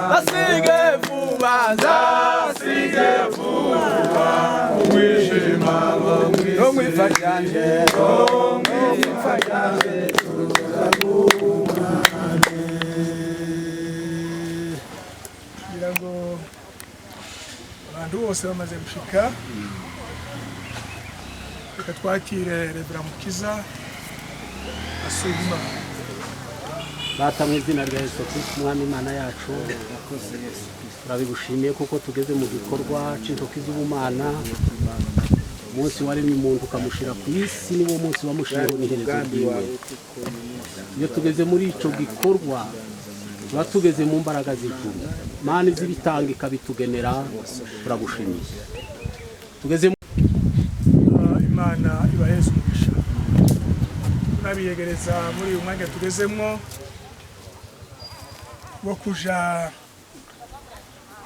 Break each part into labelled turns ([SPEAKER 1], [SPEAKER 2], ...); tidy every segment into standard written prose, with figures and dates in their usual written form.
[SPEAKER 1] Zasige vuba, zasige vuba, umwijima no mwipfa ryanje, no mwipfa ryanje.
[SPEAKER 2] Kugira ngo abantu bose bamaze gushika, reka twakire Reverend Mukiza asuye Imana.
[SPEAKER 3] Data, mu izina rya Yesu Kristo, Umwami Imana yacu, turabigushimiye kuko tugeze mu gikorwa c'intoki z'ubumana. Umunsi waremye umuntu ukamushyira ku isi, niwo munsi wamushireho n'iherezo ryiwe. Iyo tugeze muri ico gikorwa, tuba tugeze mu mbaraga z'ijuru. Mana izibitanga ikabitugenera, turagushimiye. Tugeze
[SPEAKER 2] Imana ibaheze umugisha. Tunabiyegereza muri uyu mwanya tugezemwo wo kuja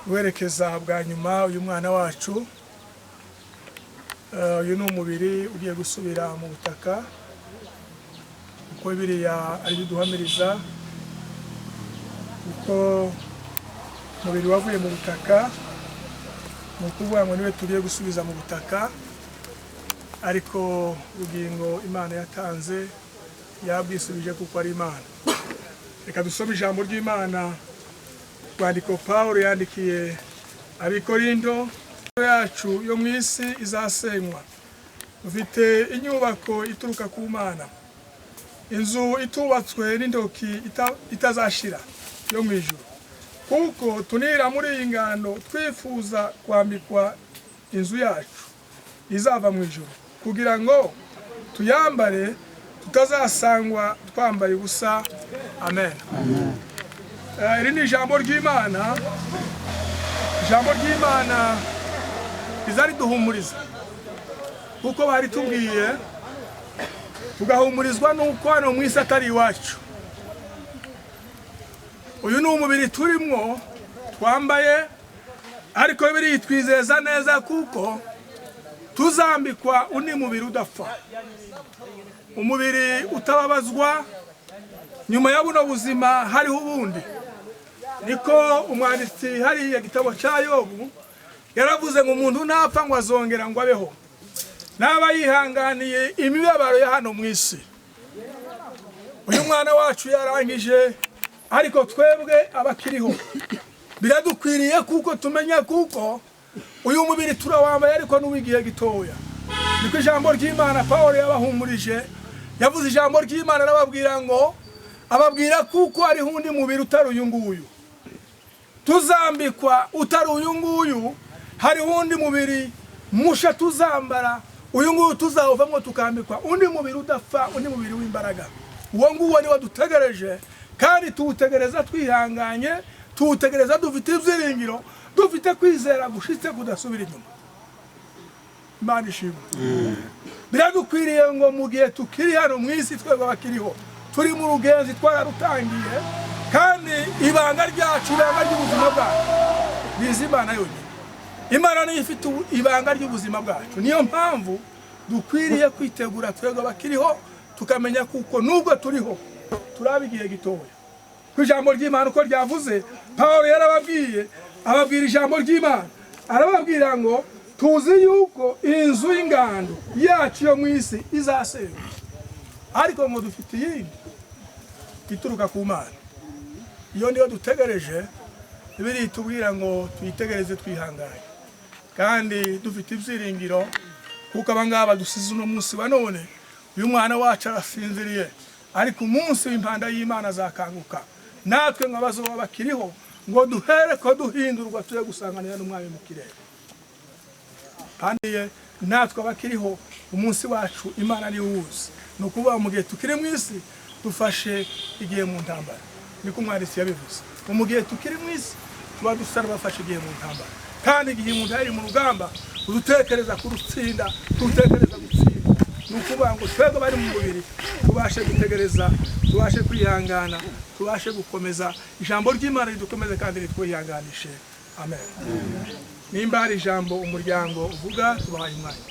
[SPEAKER 2] guherekeza bwa nyuma uyu mwana wacu. Uyu ni umubiri ugiye gusubira mu butaka, kuko biriya ari byo duhamiriza, kuko umubiri wavuye mu butaka, ni ukuvuga ngo niwe tugiye gusubiza mu butaka. Ariko ubugingo Imana yatanze yabwisubije, kuko ari Imana. Reka dusome ijambo ry'Imana, rwandiko Paul yandikiye Abikorindo. Yacu yo mu isi izasenywa, dufite inyubako ituruka ku Mana, inzu itubatswe n'intoki, itazashira, yo mu ijuru. Kuko tunira muri iyi ngando, twifuza kwambikwa inzu yacu izava mu ijuru, kugira ngo tuyambare, tutazasangwa twambaye ubusa. Amen. Iri ni ijambo ry'Imana. Ijambo ry'Imana riza riduhumuriza, kuko baritubwiye tugahumurizwa n'uko hano mu isi atari iwacu. Uyu ni umubiri turimwo twambaye, ariko biriya twizeza neza kuko tuzambikwa undi mubiri udapfa, umubiri utababazwa. Nyuma ya buno buzima hariho ubundi. Niko umwanditsi hariya gitabo cya Yobu yaravuze ngo umuntu ntapfa ngo azongera ngo abeho, naba yihanganiye imibabaro ya hano mu isi. Uyu mwana wacu yarangije, ariko twebwe abakiriho biradukwiriye kuko tumenya kuko uyu mubiri turawambaye, ariko n'uw'igihe gitoya. Niko ijambo ry'Imana Paul yabahumurije. Yavuze ijambo ry'Imana, arababwira ngo, ababwira kuko hariho undi mubiri utari uyu nguyu tuzambikwa, utari uyu nguyu. Hariho undi mubiri musha tuzambara. Uyu nguyu tuzawuvamo, tukambikwa undi mubiri udapfa, undi mubiri w'imbaraga. Uwo nguwo niwo dutegereje, kandi tuwutegereza twihanganye, tuwutegereza dufite ibyiringiro, dufite kwizera gushitse kudasubira inyuma. Imana ishimwe. Biradukwiriye ngo mu gihe tukiri hano mu isi, twebwe abakiriho turi mu rugenzi, twararutangiye, kandi ibanga ryacu, ibanga ry'ubuzima bwacu rizi Imana yonyine. Imana niyo ifite ibanga ry'ubuzima bwacu. Niyo mpamvu dukwiriye kwitegura twebwe abakiriho, tukamenya kuko nubwo turiho turaba igihe gitoya. Ku ijambo ry'Imana uko ryavuze, Paul yarababwiye, ababwira ijambo ry'Imana, arababwira ngo tuzi yuko inzu y'ingando yacu yo mu isi izasenywa, ariko ngo dufite iyindi ituruka ku Mana. Iyo niyo dutegereje. Bibiri tubwira ngo tuyitegereze twihanganye kandi dufite ibyiringiro, kuko abangaba dusize uno munsi wa none, uyu mwana wacu arasinziriye, ariko umunsi w'impanda y'Imana azakanguka, natwe nk'abazoba bakiriho ngo duhere ko duhindurwa, tujye gusanganira n'Umwami mu kirere. Kandi natwe abakiriho, umunsi wacu Imana niwo uwuzi. Ni ukuvuga mu gihe tukiri mu isi, dufashe igihe mu ntambara. Niko umwanditsi yabivuze, ngo mu gihe tukiri mu isi tuba dusa n'abafashe igihe mu ntambara. Kandi igihe umuntu ari mu rugamba, udutekereza kurutsinda, turutekereza gutsinda. Ni ukuvuga ngo twebwe bari mu mubiri tubashe gutegereza, tubashe kwihangana, tubashe gukomeza. Ijambo ry'Imana ridukomeze kandi ritwihanganishe. Amen. Nimba hari ijambo umuryango uvuga, tubahaye umwanya.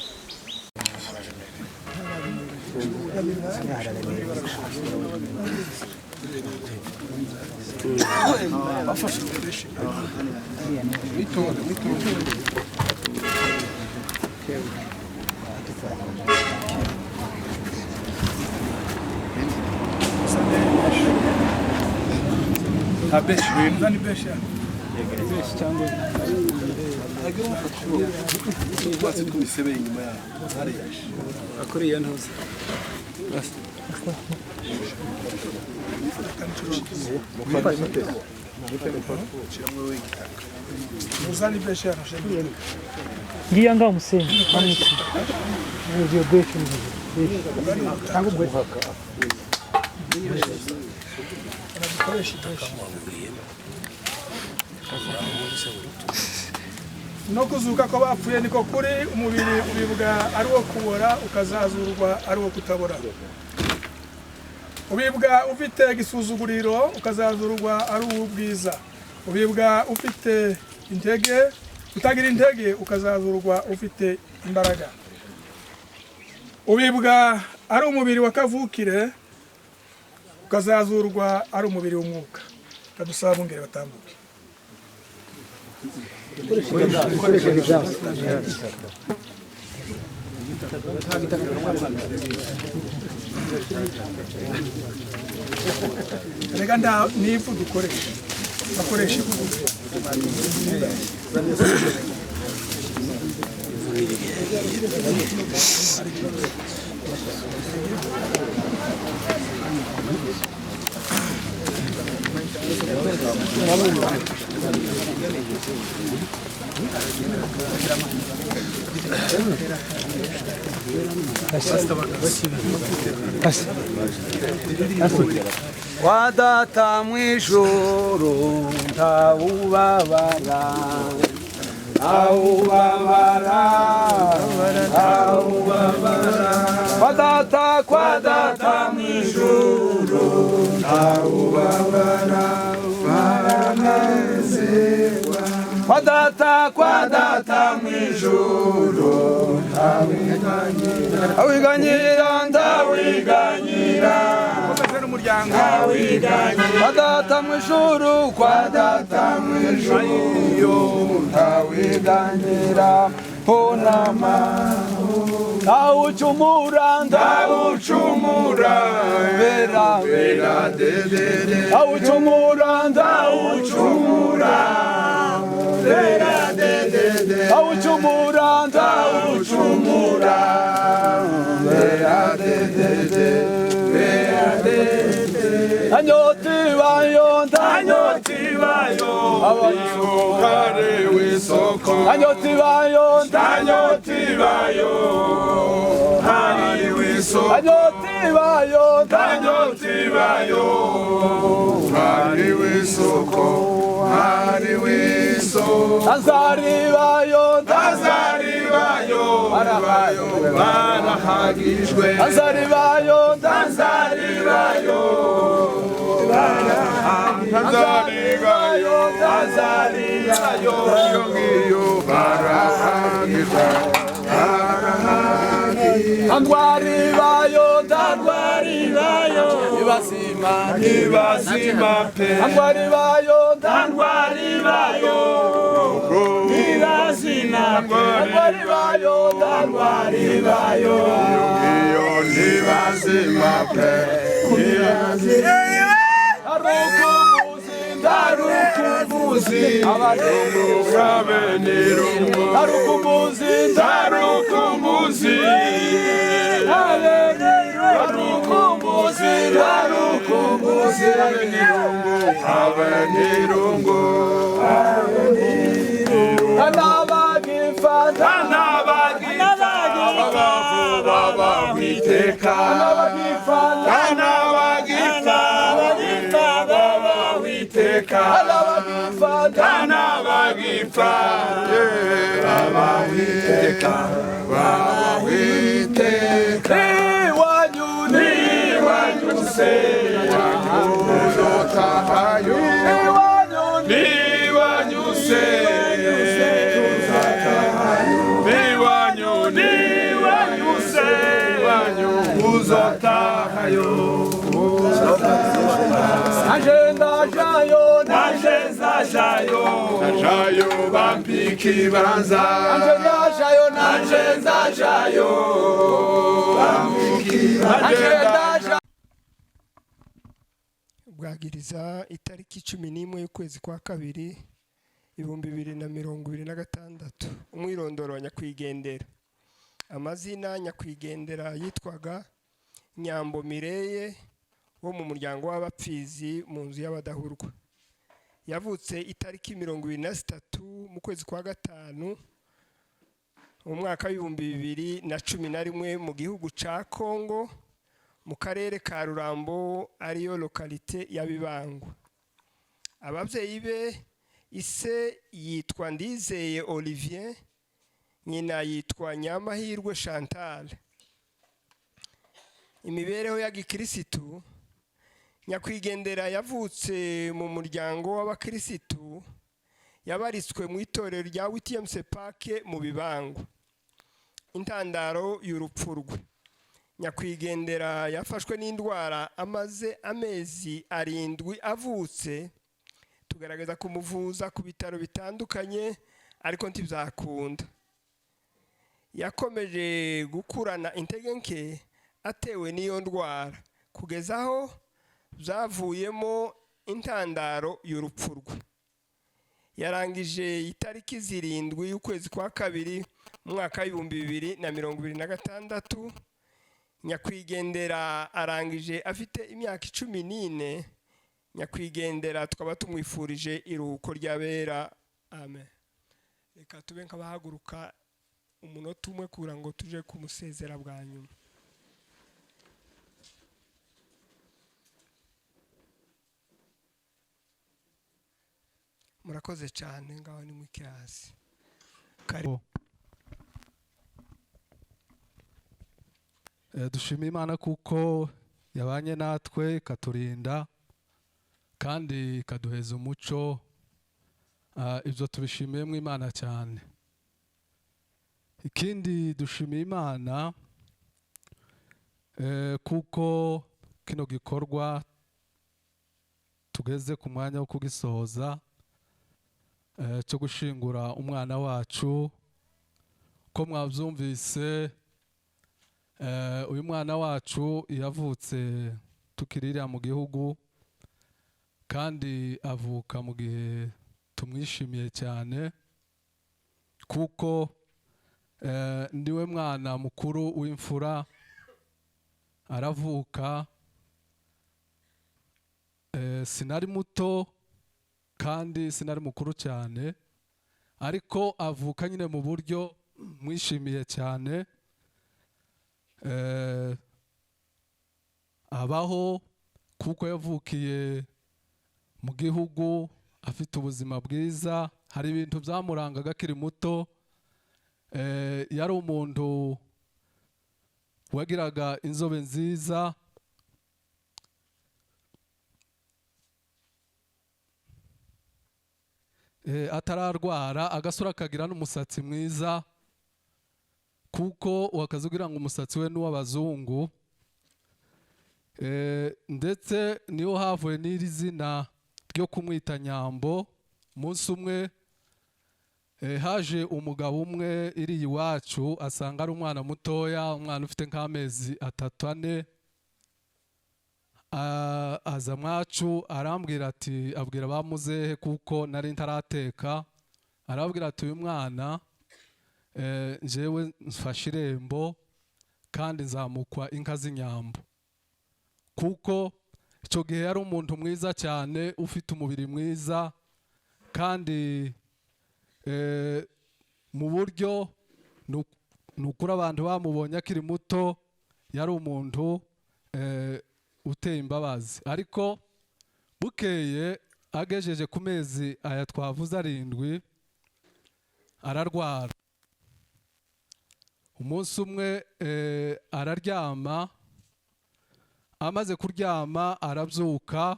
[SPEAKER 4] Ngiya ngaho umusenyi bamwitse ngiyo beshi
[SPEAKER 2] No kuzuka ko bapfuye niko kuri umubiri ubibwa ari wo kubora ukazazurwa ari wo kutabora. Ubibwa ufite igisuzuguriro ukazazurwa ari ubwiza. Ubibwa ufite intege utagira intege ukazazurwa ufite imbaraga. Ubibwa ari umubiri wa kavukire ukazazurwa ari umubiri w'umwuka. Kadusaba bungere batambuke. Reka nda n'ifu dukoresha bakoresha ifu.
[SPEAKER 1] Kwa data mw'ijuru ntawubabara, ntawubabara, ntawubabara. Kwa data mw'ijuru ntawubabara, baranezerwa. Kwa data mw'ijuru ntawiganyira, ntawiganyira, ntawiganyira. Kwa data mw'ijuru, kwa data mw'ijuru ntawiganyira honama. Ntawucumura, ntawucumura, vera vera dedede. Ntawucumura, ntawucumura, vera dedede. Ntawucumura, ntawucumura, vera dedede. Anyotibayo, anyotibayo,
[SPEAKER 5] abasukare w'isoko.
[SPEAKER 1] Anyotibayo,
[SPEAKER 5] anyotibayo, hari w'isoko.
[SPEAKER 1] Anyotibayo,
[SPEAKER 5] anyotibayo, hari w'isoko, hari w'isoko.
[SPEAKER 1] Azaribayo,
[SPEAKER 5] azaribayo, barahagijwe.
[SPEAKER 1] Azaribayo,
[SPEAKER 5] azaribayo, azaribayo, azaribayo, iyo barahagijwe, barahagijwe.
[SPEAKER 1] Andwaribayo, ndandwaribayo, ibazima,
[SPEAKER 5] ibazima pe.
[SPEAKER 1] Andwaribayo, ndandwaribayo, ibazima pe. Andwaribayo, ndandwaribayo,
[SPEAKER 5] iyo ibazima pe.
[SPEAKER 1] Arukumbuzi, ndarukumbuzi,
[SPEAKER 5] abarenirungu.
[SPEAKER 1] Arukumbuzi,
[SPEAKER 5] ndarukumbuzi,
[SPEAKER 1] arukumbuzi, ndarukumbuzi,
[SPEAKER 5] abenirungu,
[SPEAKER 1] anabagifa,
[SPEAKER 5] anabagifa, babawiteka,
[SPEAKER 1] anabagifa,
[SPEAKER 5] anabagifa, babawiteka,
[SPEAKER 1] anabagifa,
[SPEAKER 5] anabagifa, babawiteka, babawiteka.
[SPEAKER 1] Iwanyu ni
[SPEAKER 5] Iwanyu se, uzotahayo.
[SPEAKER 1] Iwanyu ni
[SPEAKER 5] Iwanyu se, tuzatahayo. Iwanyu ni iwanyu se, iwanyu uzotahayo. Ndajayo, ndajayo bampika ibanza.
[SPEAKER 1] Nanje ndajayo, nanje ndajayo bampika ibanza. Nanje ndajayo.
[SPEAKER 6] Bwagiriza itariki 11 y'ukwezi kwa kabiri 2026. Umwirondoro wa nyakwigendera. Amazina: nyakwigendera yitwaga Nyambo Mireye, wo mu muryango w'Abapfizi, mu nzu y'Abadahurwa. Yavutse itariki 23 mu kwezi kwa gatanu mu mwaka w'2011 mu gihugu ca Kongo, mu karere ka Rurambo, ariyo localité ya Bibangwa. Ababyeyi be: ise yitwa Ndizeye Olivier, nyina yitwa Nyamahirwe Chantal. Imibereho ya gikirisitu: nyakwigendera yavutse mu muryango w'abakirisitu, yabaritswe mu itorero rya WTMC Pake mu Bibangwa. Intandaro y'urupfu rwe: nyakwigendera yafashwe n'indwara amaze amezi 7 avutse. Tugaragaza kumuvuza ku bitaro bitandukanye, ariko ntibyakunda. Yakomeje gukurana intege nke atewe n'iyo ndwara, kugeza aho byavuyemo intandaro y'urupfu rwe. Yarangije itariki 7 y'ukwezi kwa kabiri mu mwaka w'2026. Nyakwigendera arangije afite imyaka 14. Nyakwigendera tukaba tumwifurije iruhuko ry'abera. Amen. Reka tube nk'abahaguruka umunota umwe kugira ngo tuje kumusezera bwa nyuma. Murakoze cyane. Ngaho ni mu hasi.
[SPEAKER 7] Dushima Imana kuko yabanye natwe, ikaturinda kandi ikaduheza umuco. Ibyo tubishimiyemo Imana cyane. Ikindi, dushimiye Imana kuko kino gikorwa tugeze ku mwanya wo kugisohoza, cyo gushingura umwana wacu. Ko mwabyumvise, uyu mwana wacu yavutse tukirira mu gihugu, kandi avuka mu gihe tumwishimiye cyane, kuko niwe mwana mukuru w'imfura. Aravuka, sinari muto kandi sinari mukuru cyane, ariko avuka nyine mu buryo mwishimiye cyane. Abaho kuko yavukiye mu gihugu afite ubuzima bwiza. Hari ibintu byamurangaga akiri muto. Yari umuntu wagiraga inzobe nziza, atararwara, agasura akagira n'umusatsi mwiza, kuko wakaza ugira ngo umusatsi we n'uw'abazungu. Ndetse niyo havuye n'iri zina ryo kumwita Nyambo. Umunsi umwe haje umugabo umwe iri iwacu, asanga ari umwana mutoya, umwana ufite nk'amezi 3, 4. Aza mwacu arambwira ati, abwira bamuzehe kuko nari ntarateka, arabwira ati: "Uyu mwana, njyewe mfashe irembo kandi nzamukwa inka z'inyambo," kuko icyo gihe yari umuntu mwiza cyane, ufite umubiri mwiza, kandi mu buryo ni ukuri abantu bamubonye akiri muto, yari umuntu uteye imbabazi. Ariko bukeye agejeje ku mezi aya twavuze 7, ararwara. Umunsi umwe araryama, amaze kuryama arabyuka.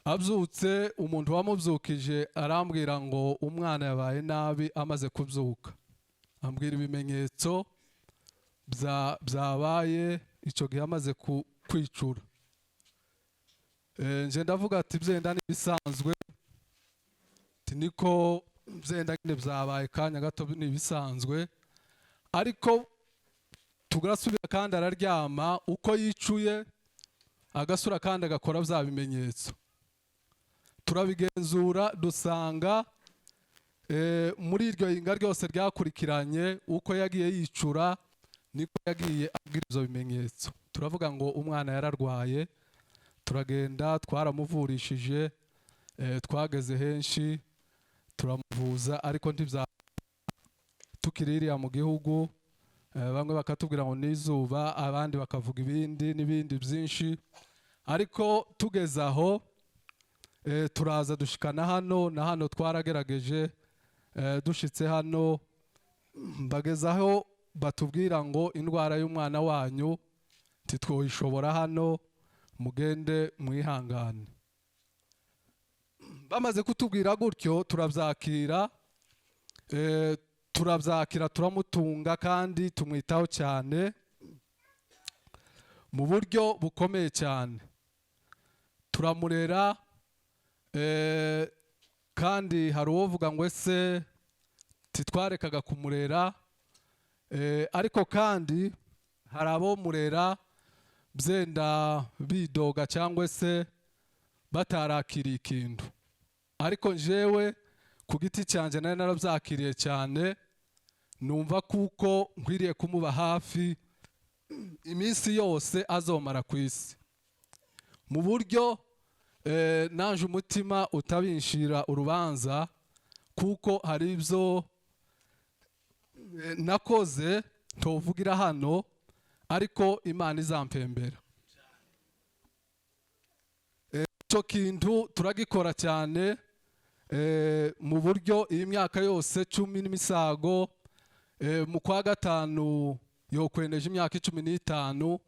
[SPEAKER 7] Abyutse, umuntu wamubyukije arambwira ngo umwana yabaye nabi. Amaze kubyuka ambwira ibimenyetso byabaye icyo gihe amaze kwicura. Nje ndavuga ati byenda n'ibisanzwe, ati niko byenda nyine byabaye kanya gato n'ibisanzwe. Ariko tugasubira kandi araryama, uko yicuye agasura kandi agakora bya bimenyetso. Turabigenzura dusanga muri iryo hinga ryose ryakurikiranye, uko yagiye yicura niko yagiye agira ibyo bimenyetso. Turavuga ngo umwana yararwaye, turagenda twaramuvurishije, twageze henshi turamuvuza, ariko ntibya tukiri iriya mu gihugu. Bamwe bakatubwira ngo n'izuba, abandi bakavuga ibindi n'ibindi byinshi. Ariko tugeze aho turaza dushikana hano, na hano twaragerageje. Dushitse hano bagezaho batubwira ngo indwara y'umwana wanyu titwoyishobora hano, mugende mwihangane. Bamaze kutubwira gutyo turabyakira, turabyakira, turamutunga kandi tumwitaho cyane mu buryo bukomeye cyane, turamurera. Kandi hari uwovuga ngo ese titwarekaga kumurera? Ariko kandi hari abo murera byenda bidoga cyangwa se batarakiriye ikintu, ariko njyewe ku giti cyanjye nari narabyakiriye cyane, numva kuko nkwiriye kumuba hafi iminsi yose azomara ku isi, mu buryo naje umutima utabinshira urubanza, kuko hari ibyo nakoze ntovugira hano, ariko Imana izampembera. Icyo kintu turagikora cyane mu buryo iyi myaka yose 10 n'imisago. Mu kwa gatanu yokweneje imyaka 15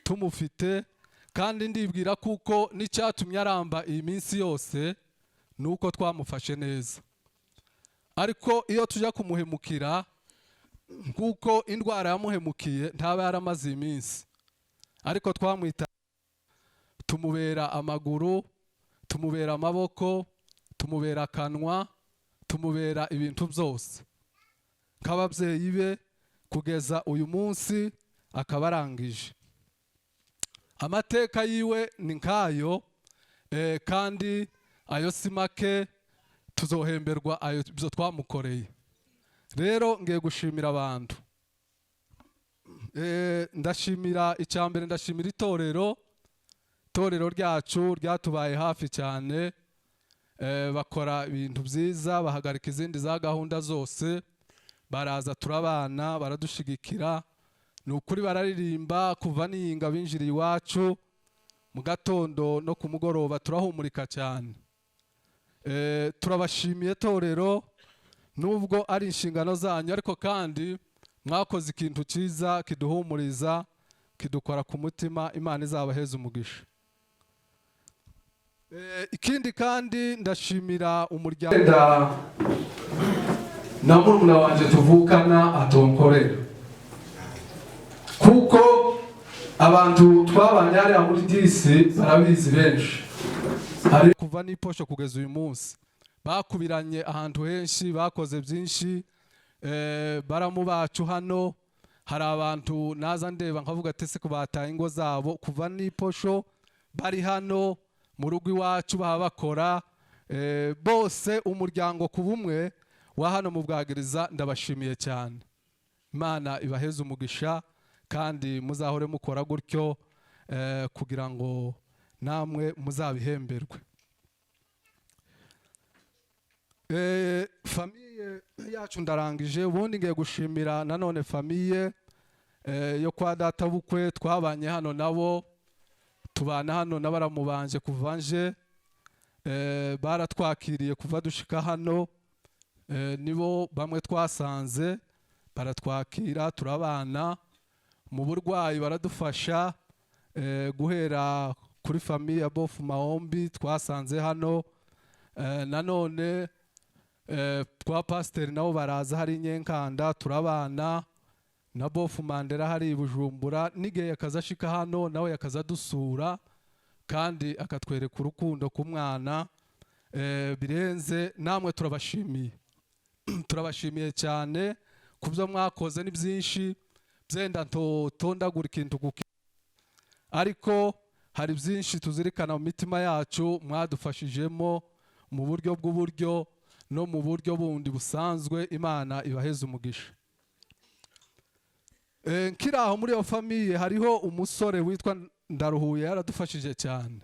[SPEAKER 7] tumufite, kandi ndibwira kuko n'icyatumye aramba iyi minsi yose nuko twamufashe neza. Ariko iyo tujya kumuhemukira, kuko indwara yamuhemukiye ntaba yaramaze iyi minsi, ariko twamwita tumubera amaguru, tumubera amaboko, tumubera akanwa, tumubera ibintu byose nk'ababyeyi be, kugeza uyu munsi akaba arangije. Amateka yiwe ni nkayo, kandi ayo si make, tuzohemberwa ayo ibyo twamukoreye. Rero ngiye gushimira abantu. Ndashimira icya mbere, ndashimira itorero ryacu ryatubaye hafi cyane. Bakora ibintu byiza, bahagarika izindi za gahunda zose, baraza turabana, baradushigikira. Ni ukuri bararirimba kuva niyinga binjiriye iwacu mu gatondo no ku mugoroba, turahumurika cyane. Turabashimiye torero, nubwo ari inshingano zanyu, ariko kandi mwakoze ikintu cyiza kiduhumuriza, kidukora ku mutima. Imana izabaheza umugisha. Ikindi kandi ndashimira umuryango na murumuna wanje tuvukana atonkorera, kuko abantu twabanye hariya muri disi barabizi benshi, hari kuva n'iposho kugeza uyu munsi bakubiranye ahantu henshi, bakoze byinshi. Baramu bacu hano hari abantu naza ndeba nkavuga ati ese kubataye ingo zabo kuva n'iposho bari hano mu rugo iwacu baba bakora. Bose umuryango ku bumwe wa hano mu Bwagiriza ndabashimiye cyane. Imana ibaheze umugisha, kandi muzahore mukora gutyo kugira ngo namwe muzabihemberwe. Famille yacu ndarangije. Ubundi ngiye gushimira nanone famille yo kwa data bukwe twabanye hano nabo, tubana hano n'abaramubanje kuva nje, baratwakiriye kuva dushika hano. Nibo bamwe twasanze baratwakira, turabana mu burwayi baradufasha. Guhera kuri famille ya Bofu Maombi twasanze hano, nanone kwa pasiteri nabo baraza hari Nyenkanda turabana, na Bofu Mandela hari Bujumbura, n'igihe yakaza ashika hano nawe yakaza dusura, Kandi akatwereka urukundo ku mwana birenze. Namwe turabashimiye, turabashimiye cyane ku byo mwakoze. Ni byinshi, byenda ntotondagura ikintu kuki, ariko hari byinshi tuzirikana mu mitima yacu mwadufashijemo mu buryo bw'uburyo no mu buryo bundi busanzwe. Imana ibaheze umugisha. Nkiri aho, muri iyo famille hariho umusore witwa Ndaruhuye, yaradufashije cyane.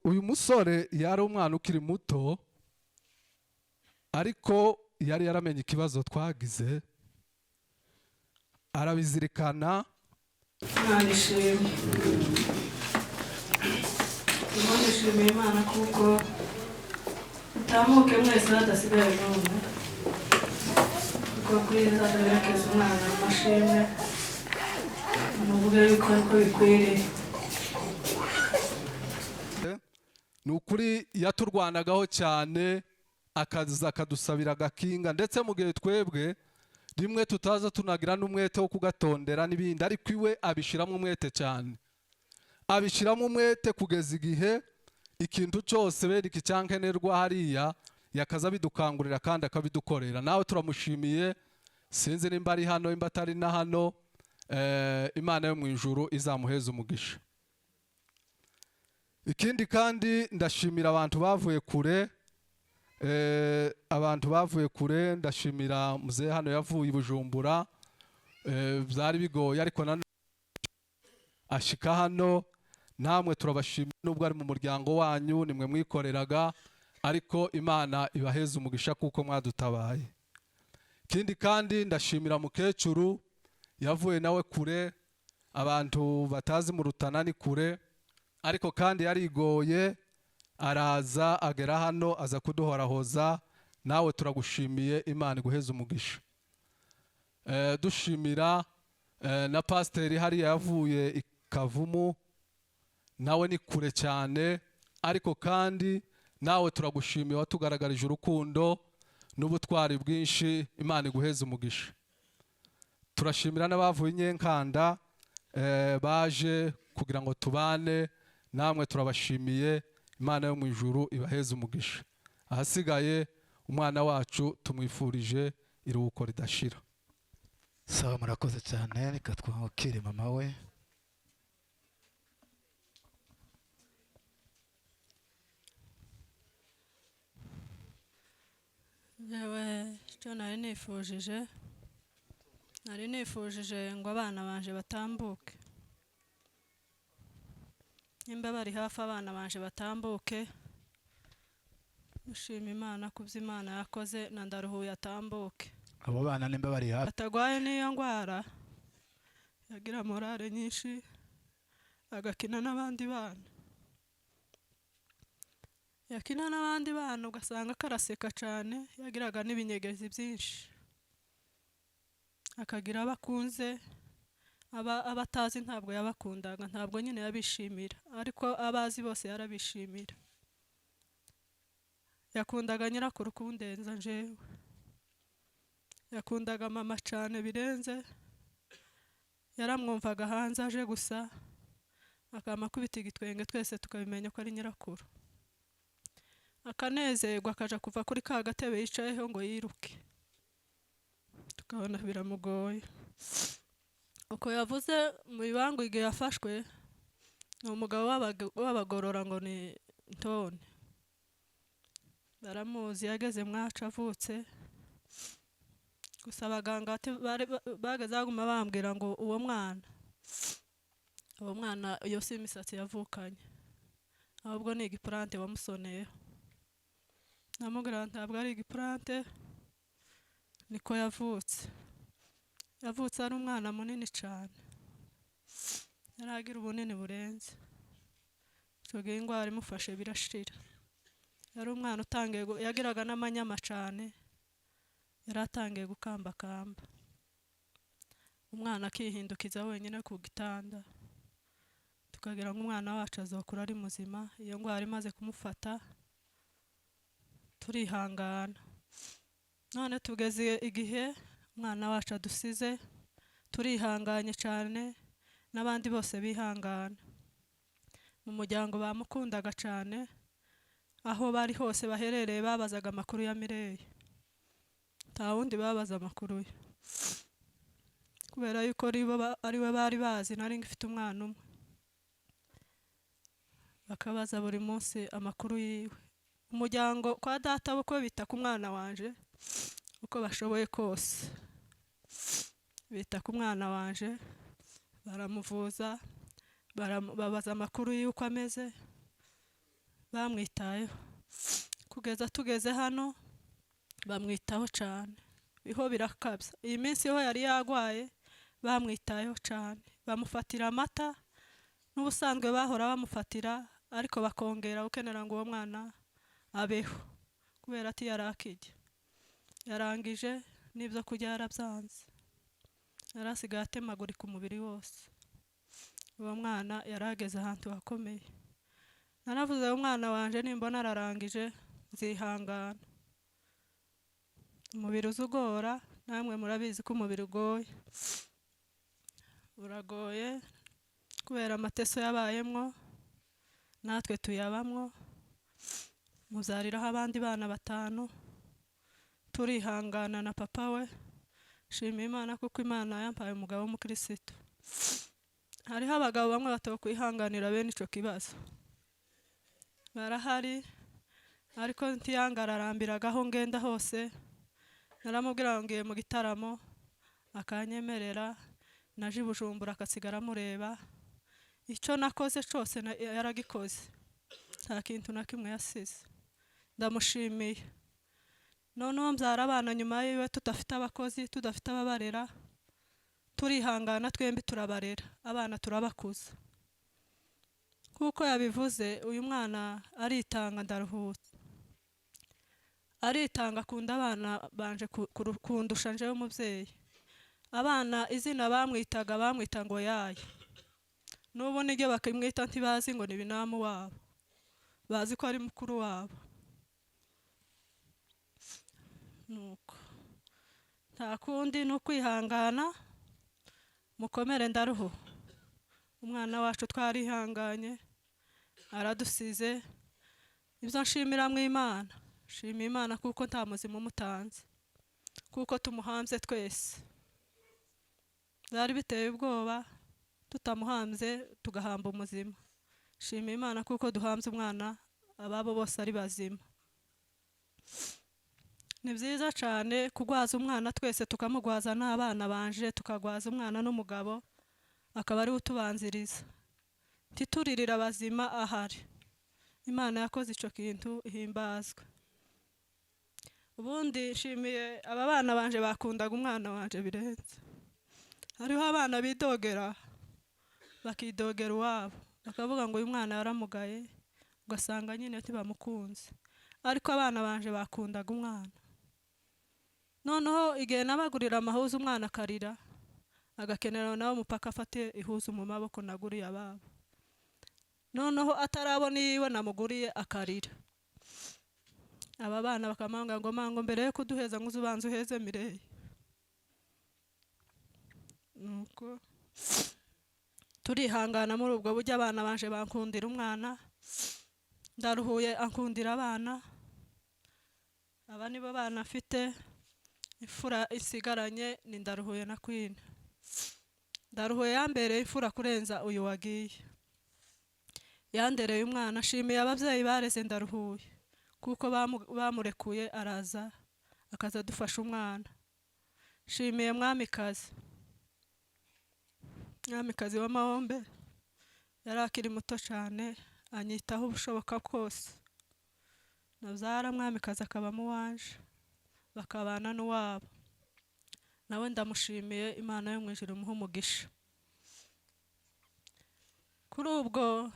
[SPEAKER 7] Uyu musore yari umwana ukiri muto, ariko yari yaramenye ikibazo twagize, arabizirikana.
[SPEAKER 8] Imana ishimwe, Imana ishimiye Imana kuko utamuke mwese hadasigaye n'umwe, kuko kwiza duherekeza umwana mu mashimwe, muvuge yuko ariko bikwiriye.
[SPEAKER 7] Ni ukuri yaturwanagaho cyane, akaza akadusabira agakinga, ndetse mu gihe twebwe rimwe tutaza tunagira n'umwete wo kugatondera n'ibindi, ariko iwe abishyiramo umwete cyane, abishyiramo umwete kugeza igihe ikintu cyose bene iki cyankenerwa hariya yakaza bidukangurira kandi akabidukorera. Nawe turamushimiye, sinzi nimba ari hano, nimba atari na hano. Imana yo mu ijuru izamuheza umugisha. Ikindi kandi, ndashimira abantu bavuye kure, abantu bavuye kure. Ndashimira muzehe hano yavuye i Bujumbura. Byari bigoye, ariko nanone ashika hano. Namwe turabashimira, nubwo ari mu muryango wanyu nimwe mwikoreraga, ariko Imana ibaheze umugisha kuko mwadutabaye. Ikindi kandi, ndashimira mukecuru yavuye nawe kure. Abantu batazi mu Rutana ni kure, ariko kandi yarigoye araza agera hano, aza kuduhorahoza. Nawe turagushimiye, Imana iguheze umugisha. Dushimira na pasiteri hariya yavuye i Kavumu, nawe ni kure cyane, ariko kandi nawe turagushimiye, watugaragarije urukundo n'ubutwari bwinshi. Imana iguheze umugisha. Turashimira n'abavuye i Nyenkanda, baje kugira ngo tubane. Namwe turabashimiye, Imana yo mu ijuru ibaheze umugisha. Ahasigaye, umwana wacu tumwifurije iruhuko ridashira.
[SPEAKER 9] Sawa, murakoze cyane. Reka twakire mama we.
[SPEAKER 8] Yewe, icyo nari nifujije ngo abana banje batambuke, nimba bari hafi, abana banje batambuke. Mushima Imana ku byo Imana yakoze, na Ndaruhuye atambuke.
[SPEAKER 9] Abo bana nimba bari hafi.
[SPEAKER 8] Atagwaye n'iyo ndwara, yagira morale nyinshi, agakina n'abandi bana, yakina n'abandi bana ugasanga karaseka cyane. Yagiraga n'ibinyegezi byinshi, akagira abo akunze, aba atazi ntabwo yabakundaga, ntabwo nyine yabishimira, ariko abazi bose yarabishimira. Yakundaga nyirakuru kundenza njyewe, yakundaga mama cyane birenze. Yaramwumvaga hanze aje gusa, akama akubita igitwenge, twese tukabimenya ko ari nyirakuru, akanezerwa, akaja kuva kuri ka gatebe yicayeho ngo yiruke, tukabona biramugoye. Uko yavuze mu ibangu igihe yafashwe ni umugabo w'abagorora ngo ni Ntone, baramuzi. Yageze mwacu avutse gusa, abaganga bageze baguma bambwira ngo uwo mwana iyo si imisatsi yavukanye, ahubwo ni igipurante wamusoneyeho. Namubwira ntabwo ari igipurante, niko yavutse. Yavutse ari umwana munini cyane, yari agira ubunini burenze. Icyo gihe indwara imufashe birashira. Yari umwana utangiye yagiraga n'amanyama cyane, yari atangiye gukambakamba, umwana akihindukiza wenyine ku gitanda. Tukagira ngo umwana wacu azokura ari muzima. Iyo ndwara imaze kumufata turihangana, none tugeze igihe umwana wacu adusize, turihanganye cyane n'abandi bose bihangana. Mu muryango bamukundaga cyane, aho bari hose baherereye babazaga amakuru ya Mireille, nta wundi babaza amakuru ye, kubera yuko ari we bari bazi. Nari ngifite umwana umwe, bakabaza buri munsi amakuru yiwe. Umuryango kwa data bukwe bita ku mwana wanje uko bashoboye kose, bita ku mwana wanje, baramuvuza, babaza amakuru y'uko ameze, bamwitayeho kugeza tugeze hano, bamwitaho cyane. Biho birakabya, iyi minsi ho yari yagwaye, bamwitayeho cyane, bamufatira amata n'ubusanzwe bahora bamufatira, ariko bakongera ukenera ngo uwo mwana abeho, kubera ati yari akijya yarangije n'ibyo kurya yarabyanze, yari asigaye atemagurika umubiri wose. Uwo mwana yari ageze ahantu hakomeye. Naravuze umwana wanje nimbona ararangije nzihangana, umubiri uzugora, namwe murabizi ko umubiri ugoye, uragoye kubera amateso yabayemwo, natwe tuyabamwo. Muzariraho abandi bana 5, turihangana na papa we. Shima Imana kuko Imana yampaye umugabo w'umukristo. Hariho abagabo bamwe batokwihanganira bene ico kibazo, barahari, ariko ntiyangararambiragaho ngenda hose. Naramubwira ngo ngiye mu gitaramo akanyemerera, naje i Bujumbura akasigara amureba. Icyo nakoze cyose yaragikoze, nta kintu na kimwe yasize, ndamushimiye. Noneho mbyara abana nyuma yiwe tudafite abakozi, tudafite ababarera, turihangana twembi turabarera, abana turabakuza. Kuko yabivuze, uyu mwana aritanga, ndaruhutse, aritanga, akunda abana banje kundusha njewe umubyeyi. Abana izina bamwitaga bamwita ngo Yaya, n'ubu niryo bakimwita, ntibazi ngo ni binamu wabo, bazi ko ari mukuru wabo. Nuko nta kundi ni ukwihangana, mukomere ndaruhu. Umwana wacu twarihanganye, aradusize. Ibyo nshimira mu Imana, shima Imana kuko nta muzima umutanze, kuko tumuhanze twese. Byari biteye ubwoba tutamuhanze tugahamba umuzima. Shima Imana kuko duhanze umwana, ababo bose ari bazima. Ni byiza cyane kugwaza umwana twese, tukamugwaza n'abana banje, tukagwaza umwana n'umugabo akaba ari utubanziriza, ntituririra abazima ahari. Imana yakoze ico kintu, ihimbazwe. Ubundi nshimiye aba bana banje bakundaga umwana wanje birenze. Hariho abana bidogera, bakidogera uwabo, bakavuga ngo uyu mwana yaramugaye, ugasanga nyine ntibamukunze. Ariko abana banje bakundaga umwana. Noneho igihe nabagurira amahuzu umwana akarira, agakenera nawe umupaka afate ihuzu mu maboko naguriye ababo. Noneho atarabona iyiwe namuguriye akarira. Aba bana bakamanga ngo mango mbere yo kuduheza ngo uzubanze uheze Mireille. Nuko turihangana muri ubwo buryo, abana banje bankundira umwana, ndaruhuye ankundira abana. Aba nibo bana afite, imfura isigaranye ni Ndaruhuye na Queen. Ndaruhuye yambereye imfura kurenza uyu wagiye, yandereye umwana. Ashimiye ababyeyi bareze Ndaruhuye kuko bamurekuye araza akaza adufasha umwana. Shimiye Mwamikazi, Mwamikazi wa Mahombe, yari akiri muto cyane, anyitaho ubushoboka bwose. Nabyara Mwamikazi akaba mu wanje, bakabana n'uwabo. Nawe ndamushimiye, Imana yo mu ijuru imuhe umugisha. Kuri ubwo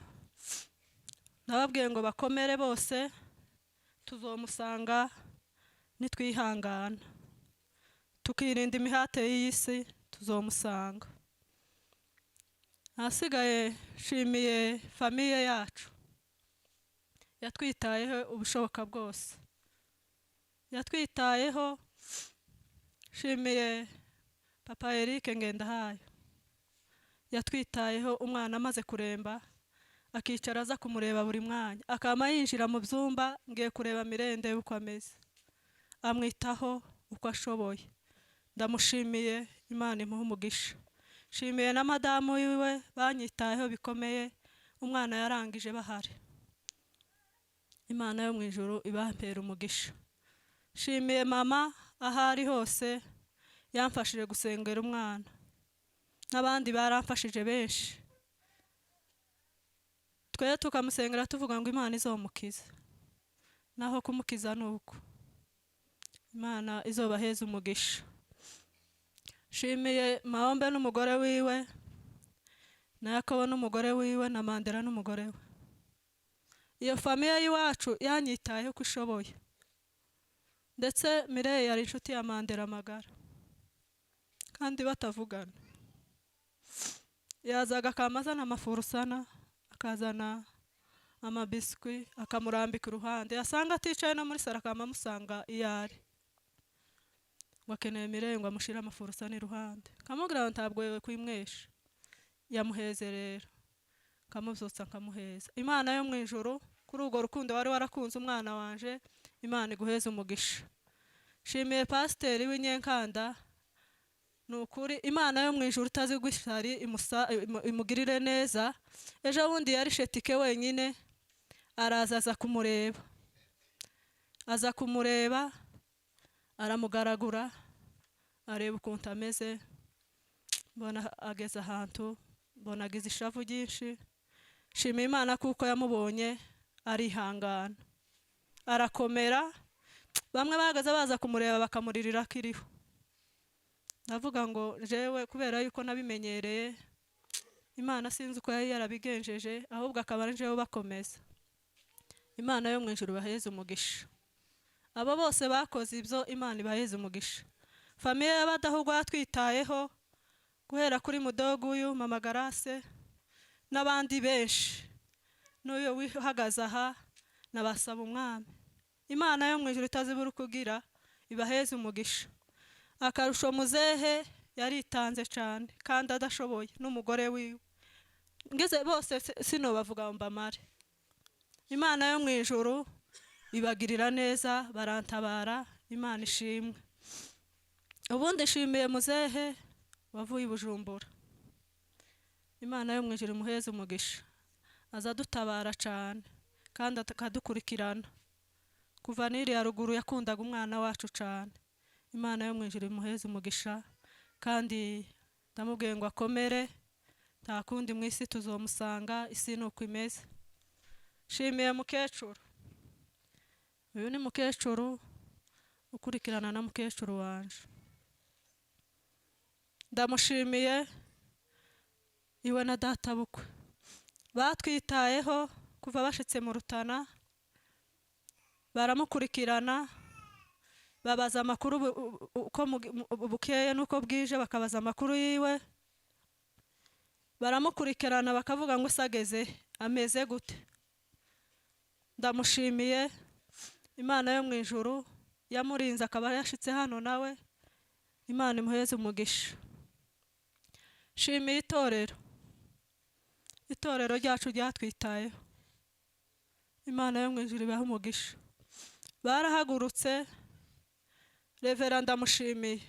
[SPEAKER 8] nababwiye ngo bakomere bose, tuzomusanga nitwihangana, tukirinda imihate y'iyi si, tuzomusanga. Ahasigaye nshimiye famille yacu yatwitayeho ubushoboka bwose, yatwitayeho. Nshimiye papa Eric Ngendahayo yatwitayeho, umwana amaze kuremba akicara aza kumureba buri mwanya, akaba yinjira mu byumba, ngiye kureba Mirende uko ameze, amwitaho uko ashoboye. Ndamushimiye, Imana imuhe umugisha. Nshimiye na madamu wiwe banyitayeho bikomeye, umwana yarangije bahari. Imana yo mu ijuru ibampera umugisha. Nshimiye mama aho ari hose yamfashije gusengera umwana, n'abandi baramfashije benshi. Twe tukamusengera tuvuga ngo Imana izomukize, naho kumukiza ni uko Imana izobaheza umugisha. Nshimiye Mahombe n'umugore wiwe, na Yakobo n'umugore wiwe, na Mandela n'umugore we. Iyo famille y'iwacu yanyitayeho uko ishoboye, ndetse Mireille yari inshuti ya Mandela magara kandi batavugana. Yazaga akama azana amafurusana, akazana amabiswi, akamurambika iruhande, yasanga aticaye no muri saro akama amusanga iyo ari, ngo akeneye Mireille ngo amushyire amafurusana iruhande, akamubwira ngo ntabwo yewe kwimwesha. Yamuheze rero nkamubyutsa nkamuheza. Imana yo mu ijuru kuri urwo rukundo wari warakunze umwana wanje, Imana iguheze umugisha. Nshimiye pasiteri w'Inyenkanda, ni ukuri Imana yo mu ijuru itazi ishyari imugirire neza. Ejo bundi yari shetike wenyine, araza aza kumureba, aza kumureba aramugaragura, areba ukuntu ameze, mbona ageze ahantu, mbona agize ishavu ryinshi. Nshimiye Imana kuko yamubonye arihangana arakomera. Bamwe bahagaze baza kumureba bakamuririra akiriho. Ndavuga ngo jewe kubera yuko nabimenyereye, Imana sinzi uko yari yarabigenjeje, ahubwo akaba ari jewe bakomeza. Imana yo mu ijuru ibaheze umugisha. Abo bose bakoze ibyo, Imana ibaheze umugisha. Famille y'Abadahugwa yatwitayeho, guhera kuri mudogo uyu mama Garase n'abandi benshi, n'uyu wihagaze aha nabasaba umwami. Imana yo mu ijuru itazibura ukugira ibaheze umugisha. Akarusho muzehe yaritanze cyane kandi adashoboye, n'umugore wiwe ngeze bose sinobavuga ngo mbamare. Imana yo mu ijuru ibagirira neza, barantabara, Imana ishimwe. Ubundi nshimiye muzehe wavuye i Bujumbura, Imana yo mu ijuru imuheze umugisha, aza dutabara cyane kandi akadukurikirana. Kuva n'iriya ruguru yakundaga umwana wacu cyane. Imana yo mu ijuru imuheze umugisha, kandi ndamubwiye ngo akomere, nta kundi mu isi tuzomusanga, isi ni uko imeze. Nshimiye mukecuru, uyu ni mukecuru ukurikirana na mukecuru wanje, ndamushimiye iwe na databukwe batwitayeho kuva bashitse mu Rutana, baramukurikirana, babaza amakuru uko bukeye nuko bwije, bakabaza amakuru yiwe, baramukurikirana bakavuga ngo sageze ameze gute. Ndamushimiye, Imana yo mu ijuru yamurinze akaba yashitse hano nawe, Imana imuheze umugisha. Nshimiye itorero, itorero ryacu ryatwitayeho, Imana yo mu ijuru ibahe umugisha. Barahagurutse, Revera ndamushimiye.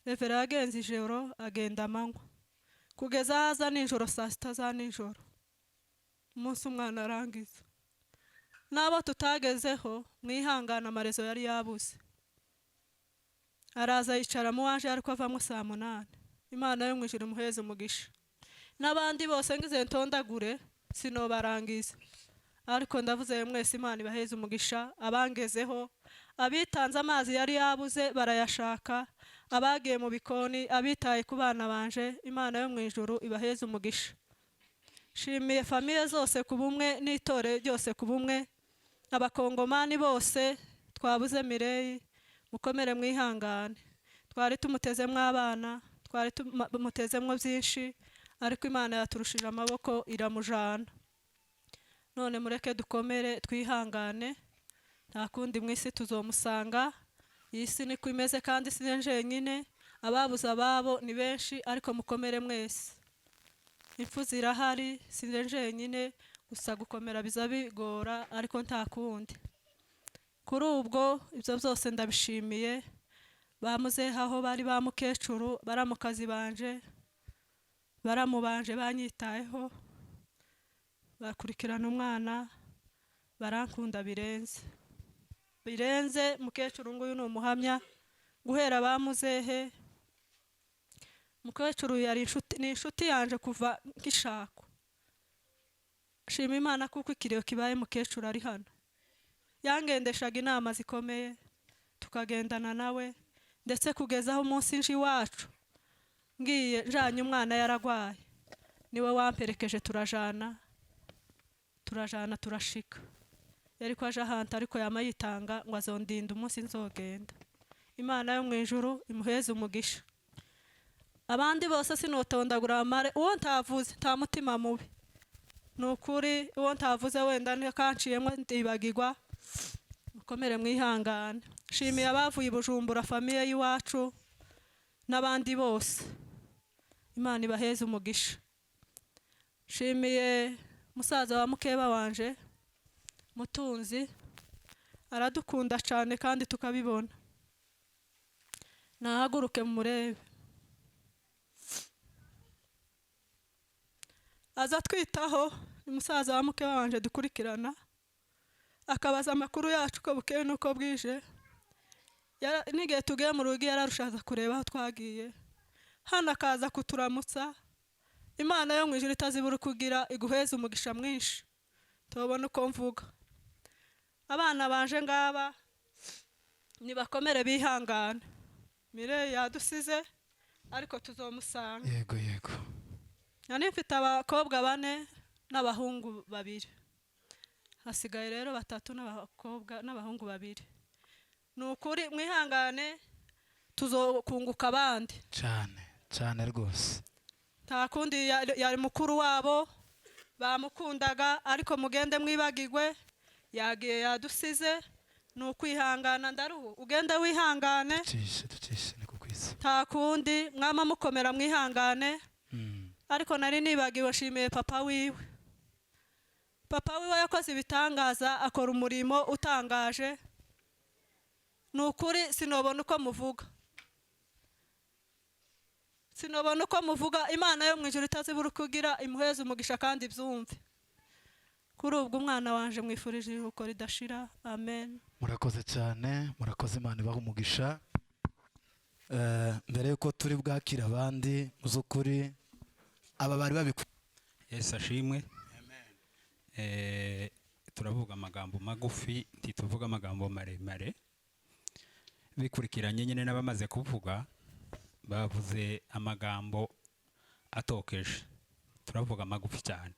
[SPEAKER 8] Revera yagenze ijoro agenda amanywa kugeza ahaza nijoro saa sita za nijoro, umunsi umwana arangiza. N'abo tutagezeho mwihangana, amarezo yari yabuze, araza yicara mu waje ariko avamo saa 8. Imana yo mu ijuru imuheze umugisha. N'abandi bose ngize ntondagure sinobarangiza, ariko ndavuze mwese Imana ibaheze umugisha. Abangezeho, abitanze amazi yari yabuze barayashaka, abagiye mu bikoni, abitaye ku bana banje, Imana yo mu ijuru ibaheze umugisha. Nshimiye famille zose ku bumwe n'itorero ryose ku bumwe, abakongomani bose twabuze Mireille, mukomere mwihangane. Twari tumutezemwo abana, twari tumutezemwo byinshi, Ariko Imana yaturushije amaboko iramujana. None mureke dukomere, twihangane, nta kundi, mu isi tuzomusanga. Iyi si niko imeze, kandi si njyenyine, ababuze ababo ni benshi, ariko mukomere mwese, impfu zirahari, si njyenyine. Gusa gukomera biza bigora, ariko nta kundi. Kuri ubwo ibyo byose ndabishimiye bamuzehe aho bari, ba mukecuru, baramukazi banje, baramubanje, banyitayeho, bakurikirana umwana, barankunda birenze birenze. Mukecuru nguyu ni umuhamya. Guhera bamuzehe, mukecuru yari inshuti, ni inshuti yanje kuva nkishakwa. Shima Imana kuko ikiriyo kibaye mukecuru ari hano. Yangendeshaga inama zikomeye, tukagendana nawe, ndetse kugeza aho umunsi nje iwacu ngiye njanye umwana yaragwaye, niwe wamperekeje, turajana, turajana, turashika. Yari ko aje ahantu, ariko yama yitanga ngo azondinda umunsi nzogenda. Imana yo mu ijuru imuheze umugisha. Abandi bose sinotondagura amare, uwo ntavuze nta mutima mubi, ni ukuri. Uwo ntavuze wenda kanciyemo ndibagirwa. Mukomere, mwihangane. Shimiye abavuye i Bujumbura, famille y'iwacu n'abandi bose, Imana ibaheze umugisha. Shimiye musaza wa mukeba wanje Mutunzi, aradukunda cyane kandi tukabibona. Nahaguruke murebe, aza twitaho. Ni musaza wa mukeba wanje dukurikirana, akabaza amakuru yacu uko bukeye n'uko bwije. N'igihe tugiye mu rugo yararushaza kureba aho twagiye, hano akaza kuturamutsa. Imana yo mu ijuru itazibura kugira iguheze umugisha mwinshi, tubona uko mvuga. Abana banje ngaba nibakomere, bihangane. Mire yadusize, ariko tuzomusanga.
[SPEAKER 9] Yego yego.
[SPEAKER 8] Nari mfite abakobwa bane n'abahungu babiri, hasigaye rero batatu n'abakobwa n'abahungu babiri. Ni ukuri mwihangane, tuzokunguka abandi.
[SPEAKER 9] Cyane cyane rwose.
[SPEAKER 8] Nta kundi, yari mukuru wabo, bamukundaga, ariko mugende mwibagirwe, yagiye yadusize, ni ukwihangana. Ndaruhu, ugende wihangane.
[SPEAKER 9] Ducishe, ducishe, niko kwisi.
[SPEAKER 8] Nta kundi, mwama mukomera, mwihangane. Ariko nari nibagiwe, nshimiye papa wiwe. Papa wiwe yakoze ibitangaza, akora umurimo utangaje. Ni ukuri sinobona uko muvuga, sinobona uko muvuga. Imana yo mu ijuru itazibura kugira imuheze umugisha kandi byumve. Kuri ubwo umwana wanje mwifurije iruhuko ridashira. Amen.
[SPEAKER 9] Murakoze cyane, murakoze, Imana ibaha umugisha. Mbere yuko turi bwakira abandi, mu by'ukuri aba bari babikwiye.
[SPEAKER 10] Yesu ashimwe. Turavuga amagambo magufi, ntituvuga amagambo maremare. Bikurikiranye nyine n'abamaze kuvuga, bavuze amagambo atokeje, turavuga magufi cyane.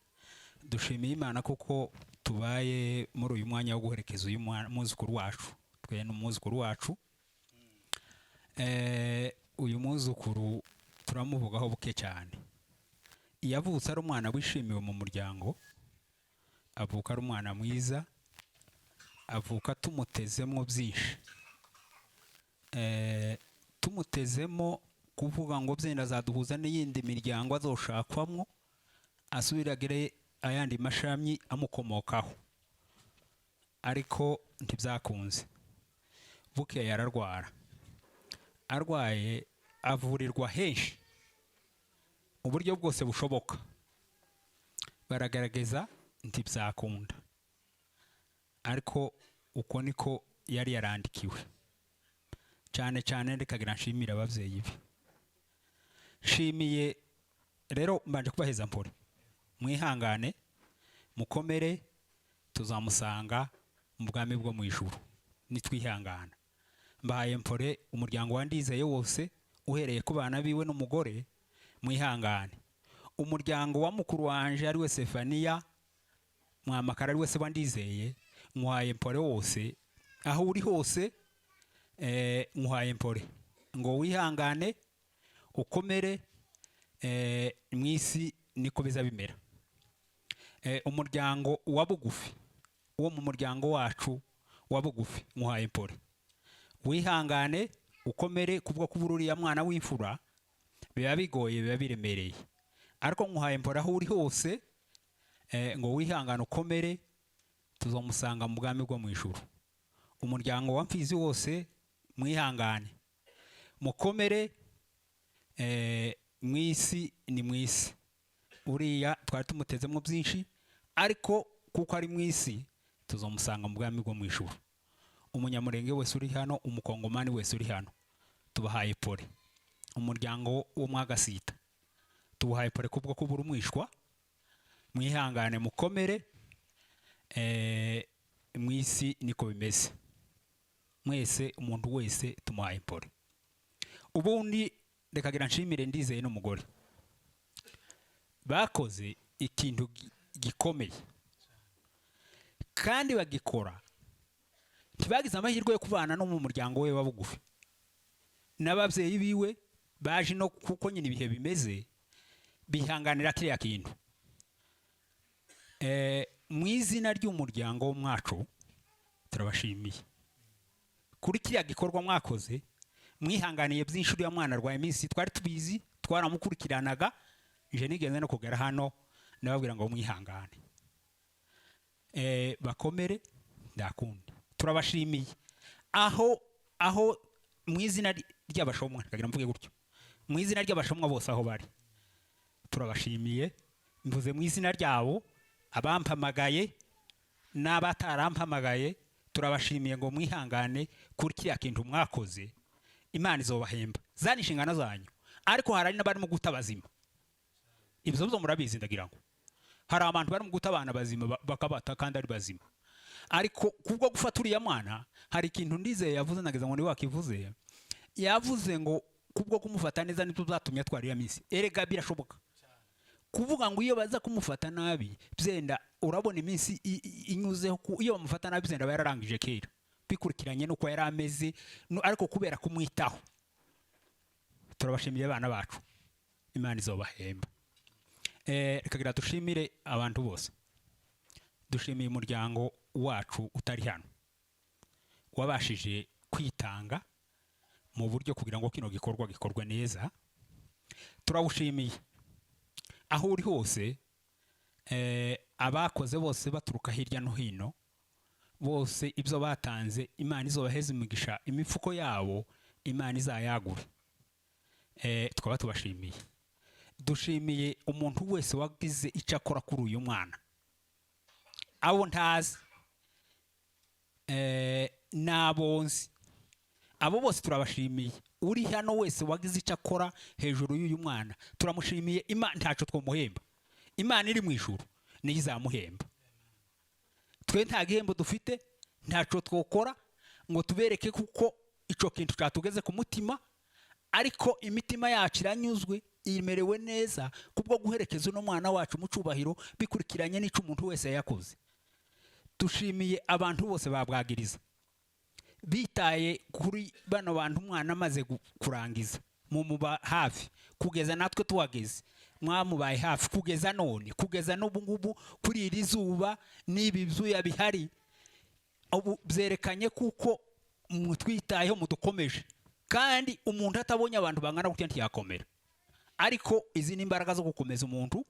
[SPEAKER 10] Dushimiye Imana kuko tubaye muri uyu mwanya wo guherekeza uyu mwuzukuru wacu. Twe n'umwuzukuru wacu. Uyu mwuzukuru turamuvugaho buke cyane. Yavutse ari umwana wishimiwe mu muryango, avuka ari umwana mwiza, avuka tumutezemo byinshi. Tumutezemo kuvuga ngo byenda azaduhuza n'iyindi miryango azoshakwamwo, asubiragire ayandi mashami amukomokaho, ariko ntibyakunze. Bukeye ararwara, arwaye avurirwa henshi, uburyo bwose bushoboka baragaragaza, ntibyakunda. Ariko uko niko yari yarandikiwe. Cyane cyane rekagira nshimire ababyeyi be. Nshimiye rero, mbanje kubaheza mpore, mwihangane, mukomere, tuzamusanga mu bwami bwo mu ijuru nitwihangana. Mbahaye mpore umuryango wa Ndizeye wose, uhereye ku bana biwe n'umugore, mwihangane. Umuryango wa mukuru wanje ari we Sefaniya Mwamakara, ari we se wa Ndizeye, nkuhaye mpore wose aho uri hose. Nkuhaye mpore ngo wihangane, ukomere. Mu isi niko biza bimera. Umuryango wa bugufi, wo mu muryango wacu wa bugufi, muhaye mpore, wihangane, ukomere. Kubwo kubura uriya mwana w'imfura biba bigoye, biba biremereye, ariko nkuhaye mpore aho uri hose, ngo wihangane, ukomere, tuzamusanga mu bwami bwo mu ijuru. Umuryango wa Mfizi wose, mwihangane, mukomere. Mu isi ni mu isi, uriya twari tumutezemo byinshi, ariko kuko ari mu isi tuzamusanga mu bwami bwo mu ijuru. Umunyamurenge wese uri hano, umukongomani wese uri hano, tubahaye pole. Umuryango wo Mwagasita tubahaye pole kubwo kubura umwishwa. Mwihangane, mukomere. Mu isi niko bimeze. Mwese, umuntu wese tumuhaye pole. Ubundi reka gira nshimire Ndizeye n'umugore, bakoze ikintu gikomeye kandi bagikora ntibagize amahirwe yo kubana no mu muryango we wa bugufi n'ababyeyi biwe baje no kuko nyine ibihe bimeze bihanganira kiriya kintu. Mu izina ry'umuryango mwacu turabashimiye kuri kiriya gikorwa mwakoze. Mwihanganiye byinshi. Uriya mwana arwaye iminsi, twari tubizi, twaramukurikiranaga. Nje nigeze no kugera hano ndababwira ngo mwihangane, bakomere. Ndakundi turabashimiye aho mu izina ry'abashomwa, ndagira mvuge gutyo, mu izina ry'abashomwa bose aho bari turabashimiye. Mvuze mu izina ryabo, abampamagaye n'abatarampamagaye, turabashimiye ngo mwihangane kuri kiriya kintu mwakoze. Imana izobahemba, zani inshingano zanyu, ariko hari n'abarimo guta abazima. Ibyo byo murabizi. Ndagira ngo hari abantu barimo guta abana bazima, bakabata kandi ari bazima. Ariko kubwo gufata uriya mwana, hari ikintu Ndizeye yavuze, nageze ngo ni wakivuze, yavuze ngo kubwo kumufata neza nibyo byatumye atwara iya minsi. Erega birashoboka kuvuga ngo iyo baza kumufata nabi, byenda urabona iminsi inyuzeho, iyo bamufata nabi byenda aba yararangije kera, bikurikiranye n'uko yari ameze, ariko kubera kumwitaho. Turabashimiye abana bacu, Imana izobahemba. Reka gira dushimire abantu bose. Dushimiye umuryango wacu utari hano wabashije kwitanga mu buryo kugira ngo kino gikorwa gikorwe neza. Turawushimiye aho uri hose. Abakoze bose baturuka hirya no hino, bose ibyo batanze, Imana izobaheze imigisha, imifuko yabo Imana izayagure. Tukaba tubashimiye. Dushimiye umuntu wese wagize icyo akora kuri uyu mwana, abo ntazi n'abo nzi, abo bose turabashimiye. Uri hano wese wagize icyo akora hejuru y'uyu mwana turamushimiye. Imana ntacyo twamuhemba, Imana iri mu ijuru niyo izamuhemba. Twe nta gihembo dufite, ntacyo twokora ngo tubereke kuko icyo kintu cyatugeze ku mutima, ariko imitima yacu iranyuzwe, imerewe neza kubwo guherekeza uno mwana wacu mu cyubahiro, bikurikiranye n'icyo umuntu wese yakoze. Dushimiye abantu bose babwagiriza bitaye kuri bano bantu. Umwana amaze kurangiza mumuba hafi kugeza natwe tuhageze, mwamubaye hafi kugeza none, kugeza n'ubu ngubu kuri iri zuba n'ibi byuya bihari. Ubu byerekanye kuko mutwitayeho, mudukomeje, kandi umuntu atabonye abantu bangana gutya ntiyakomera. Ariko izi ni imbaraga zo gukomeza umuntu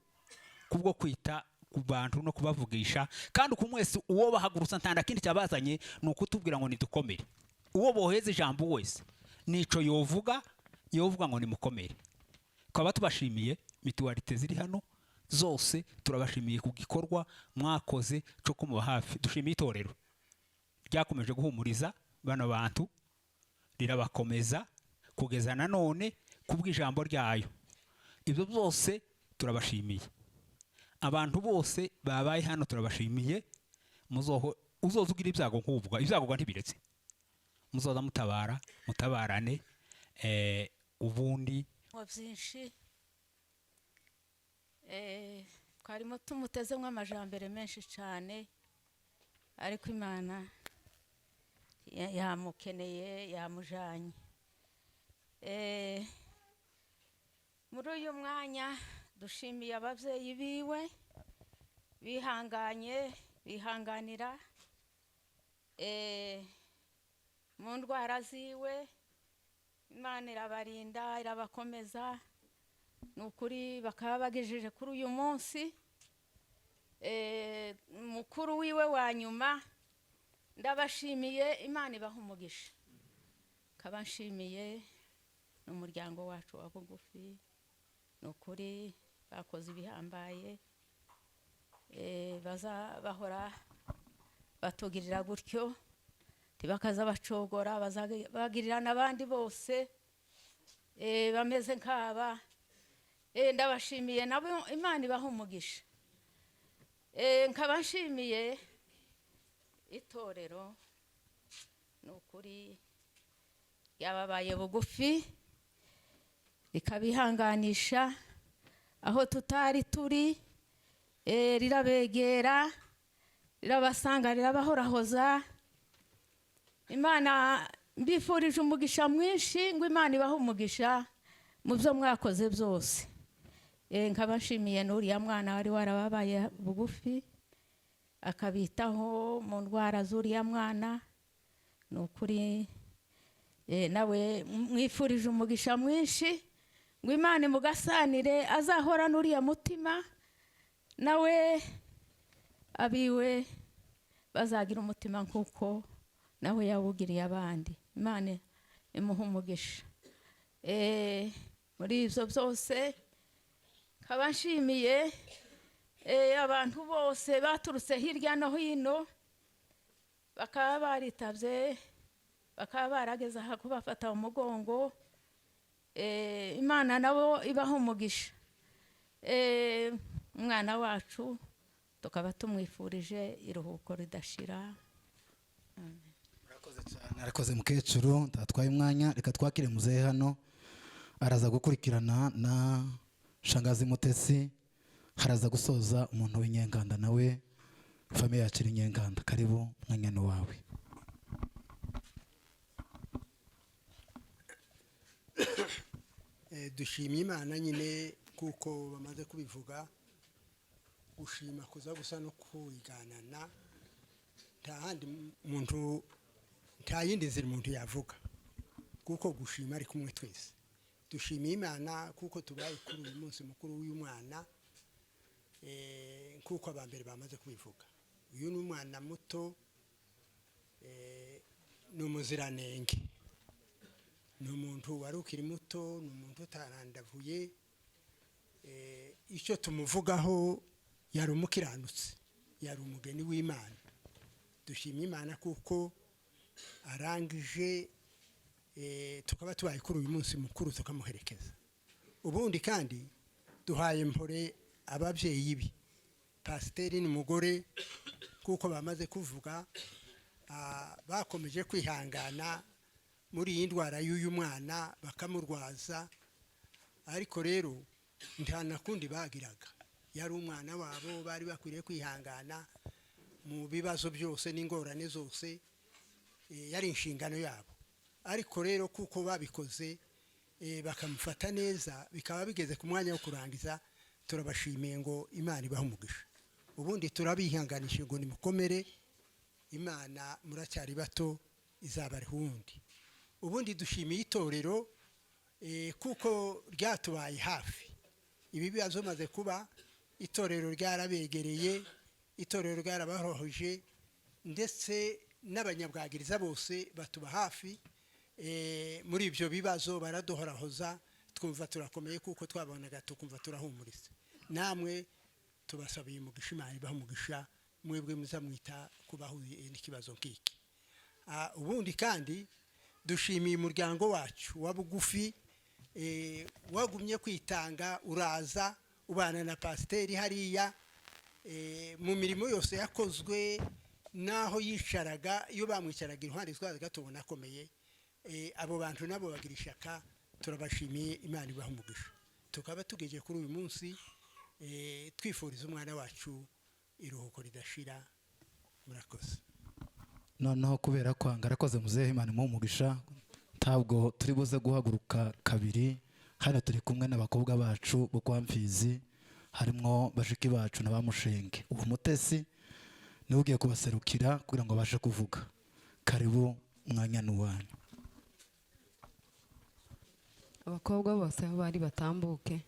[SPEAKER 10] kubwo kwita ku bantu no kubavugisha. Kandi uku mwese uwo bahagurutsa nta kindi cyabazanye ni ukutubwira ngo nidukomere. Uwo boheza ijambo wese nico yovuga, yovuga ngo nimukomere. Twaba tubashimiye. Mutualité ziri hano zose turabashimiye ku gikorwa mwakoze cyo kumuba hafi. Dushimiye itorero ryakomeje guhumuriza bano bantu, rirabakomeza kugeza nanone kubw'ijambo ryayo. Ibyo byose turabashimiye. Abantu bose babaye hano turabashimiye. Muzoho uzoza ugira ibyago nk'ubwo, ibyago ga ntibiretse, muzoza mutabara, mutabarane. Ubundi
[SPEAKER 11] Ngo byinshi, twarimo tumutezemo amajambere menshi cyane, ariko Imana yamukeneye, yamujanye. Muri uyu mwanya dushimiye ababyeyi biwe bihanganye, bihanganira mu ndwara ziwe. Imana irabarinda, irabakomeza, ni ukuri bakaba bagejeje kuri uyu munsi. Mukuru wiwe wa nyuma, ndabashimiye, Imana ibaha umugisha. Nkaba nshimiye n'umuryango wacu wa bugufi, ni ukuri bakoze ibihambaye. Baza bahora batugirira gutyo, ntibakaza bacogora, bagirira n'abandi bose bameze nk'aba. Ndabashimiye nabo, Imana ibaha umugisha. Nkaba nshimiye itorero, ni ukuri ryababaye bugufi, rikabihanganisha aho tutari turi, rirabegera, rirabasanga, rirabahorahoza. Imana mbifurije umugisha mwinshi, ngo Imana ibahe umugisha mu byo mwakoze byose. Nkaba nshimiye n'uriya mwana wari warababaye bugufi, akabitaho mu ndwara z'uriya mwana, ni ukuri nawe mwifurije umugisha mwinshi, ngo Imana imugasanire, azahora n'uriya mutima, nawe abiwe bazagira umutima nk'uko nawe yawugiriye abandi. Imana imuha umugisha. Muri ibyo byose nkaba nshimiye abantu bose baturutse hirya no hino, bakaba baritabye, bakaba barageze aha kubafata mu mugongo. Imana nabo ibaha umugisha. Umwana wacu tukaba tumwifurije iruhuko ridashira.
[SPEAKER 9] Murakoze cyane, arakoze mukecuru, ntatwaye umwanya. Reka twakire muzehe hano, araza gukurikirana na Shangazi Mutesi, haraza gusoza umuntu w'inyenganda, nawe famille yacu iri Nyenganda. Karibu, mwanya ni wawe.
[SPEAKER 12] Dushimye Imana nyine kuko bamaze kubivuga, gushima kuza gusa no kwiganana, nta handi muntu, nta yindi nzira umuntu yavuga, kuko gushima ari kumwe twese. Dushimiye Imana kuko tubaye kuri uyu munsi mukuru w'uyu mwana, kuko abambere bamaze kubivuga. Uyu ni umwana muto, ni umuziranenge, ni umuntu wari ukiri muto, ni umuntu utarandavuye. Icyo tumuvugaho, yari umukiranutsi, yari umugeni w'Imana. Dushimye Imana kuko arangije, tukaba tubaye kuri uyu munsi mukuru tukamuherekeza. Ubundi kandi duhaye mpore ababyeyi be, pasiteri n'umugore, kuko bamaze kuvuga, bakomeje kwihangana muri iyi ndwara y'uyu mwana, bakamurwaza. Ariko rero nta nakundi bagiraga, yari umwana wabo, bari bakwiriye kwihangana mu bibazo byose n'ingorane zose, yari inshingano yabo. Ariko rero kuko babikoze, bakamufata neza, bikaba bigeze ku mwanya wo kurangiza, turabashimiye ngo Imana ibahe umugisha. Ubundi turabihanganisha ngo nimukomere, Imana muracyari bato, izabariho uwundi. Ubundi dushimiye itorero, kuko ryatubaye hafi. Ibi bibazo bimaze kuba, itorero ryarabegereye, itorero ryaraboroheje, ndetse n'abanyabwagiriza bose batuba hafi muri ibyo bibazo, baraduhorahoza, twumva turakomeye, kuko twabonaga tukumva turahumuritse. Namwe tubasabiye umugisha, Imana ibahe umugisha, mwebwe muzamwita kubahuye n'ikibazo nk'iki. Ubundi kandi dushimiye umuryango wacu wa bugufi, wagumye kwitanga, uraza ubana na pasiteri hariya, mu mirimo yose yakozwe, n'aho yicaraga, iyo bamwicaraga iruhande twazaga tubona akomeye. Abo bantu nabo bagira ishyaka, turabashimiye, Imana ibaha umugisha. Tukaba tugejeje kuri uyu munsi, twifuriza umwana wacu iruhuko ridashira. Murakoze.
[SPEAKER 9] Noneho kubera kwanga, arakoze muzehe, Imana imuhe umugisha. Ntabwo turi buze guhaguruka kabiri. Hano turi kumwe n'abakobwa bacu bo kwa Mfizi, harimwo bashiki bacu na bamushenge. Uwo Mutesi niwe ugiye kubaserukira kugira ngo abashe kuvuga. Karibu, umwanya ni uwanyu.
[SPEAKER 13] Abakobwa bose aho bari batambuke,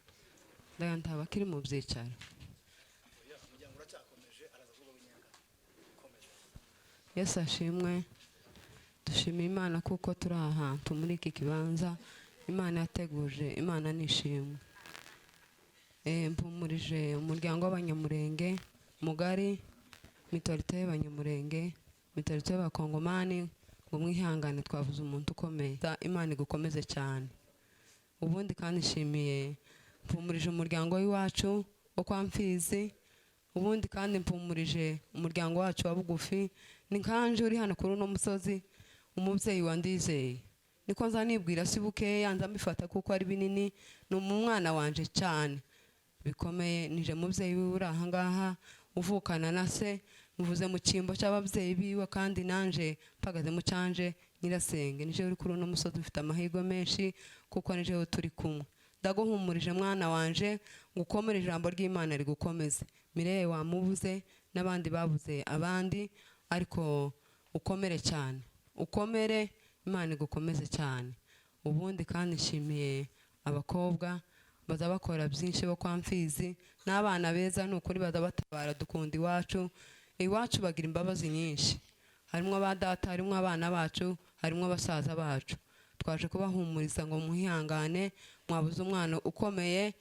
[SPEAKER 13] ndaga bakiri mu byicaro. Yesu ashimwe. Dushimiye Imana kuko turi aha hantu muri iki kibanza Imana yateguje. Imana nishimwe. Mpumurije umuryango w'Abanyamurenge mugari, mitorite y'Abanyamurenge, mitorite y'Abakongomani, ngo mwihangane, twavuze umuntu ukomeye. Imana igukomeze cyane. Ubundi kandi nshimiye, mpumurije umuryango w'iwacu wo kwa Mfizi. Ubundi kandi mpumurije umuryango wacu wa bugufi, ni nkanje uri hano kuri uno musozi, umubyeyi wa Ndizeye. Niko nza nibwira si bukeya, nza mbifata kuko ari binini, ni umwana wanje cyane bikomeye. Nije mubyeyi wiwe uri aha ngaha uvukana na se, muvuze mu cyimbo cy'ababyeyi biwe, kandi nanje mpagaze mu cyanje nyirasenge. Nije uri kuri uno musozi ufite amahirwe menshi kuko nije turi kumwe. Ndaguhumurije mwana wanje, ngukomere, ijambo ry'Imana rigukomeze. Mireye wamubuze n'abandi babuze abandi, ariko ukomere cyane, ukomere, Imana igukomeze cyane. Ubundi kandi nshimiye abakobwa baza bakora byinshi bo kwa Mfizi, n'abana beza, ni ukuri baza batabara. Dukunda iwacu, iwacu bagira imbabazi nyinshi. Harimo ba data, harimo abana bacu, harimo basaza bacu. Twaje kubahumuriza ngo muhihangane, mwabuze umwana ukomeye,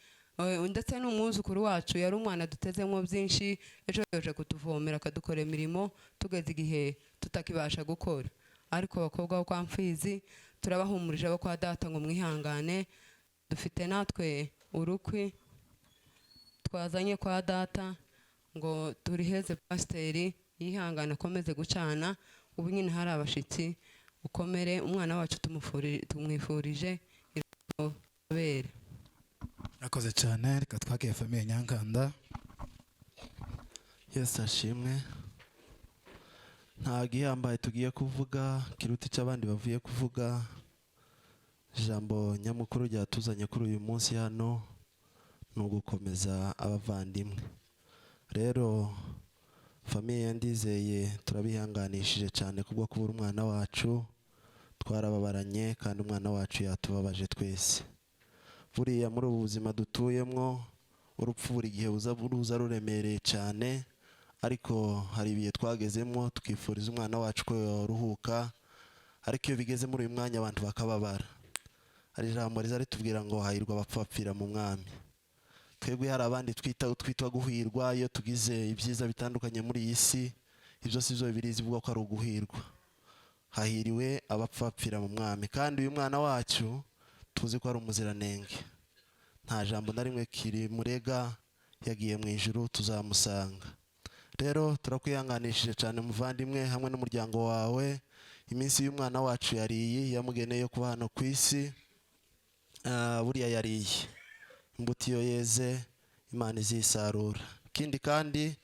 [SPEAKER 13] ndetse n'umwuzukuru wacu yari umwana dutezemo byinshi. Ejo yaje kutuvomera akadukora imirimo tugeze igihe tutakibasha gukora. Ariko abakobwa bo kwa Mfizi turabahumurije, bo kwa data, ngo mwihangane. Dufite natwe urukwi twazanye kwa data ngo turiheze pasiteri yihangane akomeze gucana. Ubu nyine hari abashitsi, ukomere umwana wacu, tumwifurije irobere.
[SPEAKER 9] Murakoze cyane. Reka twakire famille Nyankanda.
[SPEAKER 14] Yesu ashimwe. Nta gihambaye tugiye kuvuga kiruta icyo abandi bavuye kuvuga. Ijambo nyamukuru ryatuzanye kuri uyu munsi hano ni ugukomeza abavandimwe. Rero famille ya Ndizeye turabihanganishije cyane kubwo kubura umwana wacu. Twarababaranye kandi umwana wacu yatubabaje twese. Buriya muri ubu buzima dutuyemwo, urupfu buri gihe ruza ruremereye cyane, ariko hari ibihe twagezemo tukifuriza umwana wacu ko yaruhuka, ariko iyo bigeze muri uyu mwanya abantu bakababara. Hari ijambo riza ritubwira ngo hahirwa abapfa bapfira mu mwami. Twebwe hari abandi twitwa guhirwa iyo tugize ibyiza bitandukanye muri iyi si. Ibyo si byo Bibiliya ivuga ko ari uguhirwa. Hahiriwe abapfa bapfira mu mwami. Kandi uyu mwana wacu tuzi ko ari umuziranenge, nta jambo na rimwe kirimurega, yagiye mu ijuru tuzamusanga. Rero turakwihanganishije cyane muvandimwe hamwe n'umuryango wawe. Iminsi y'umwana wacu yariye yamugeneye yo kuba hano ku isi. Buriya yariye imbuto, iyo yeze Imana izisarura. Ikindi kandi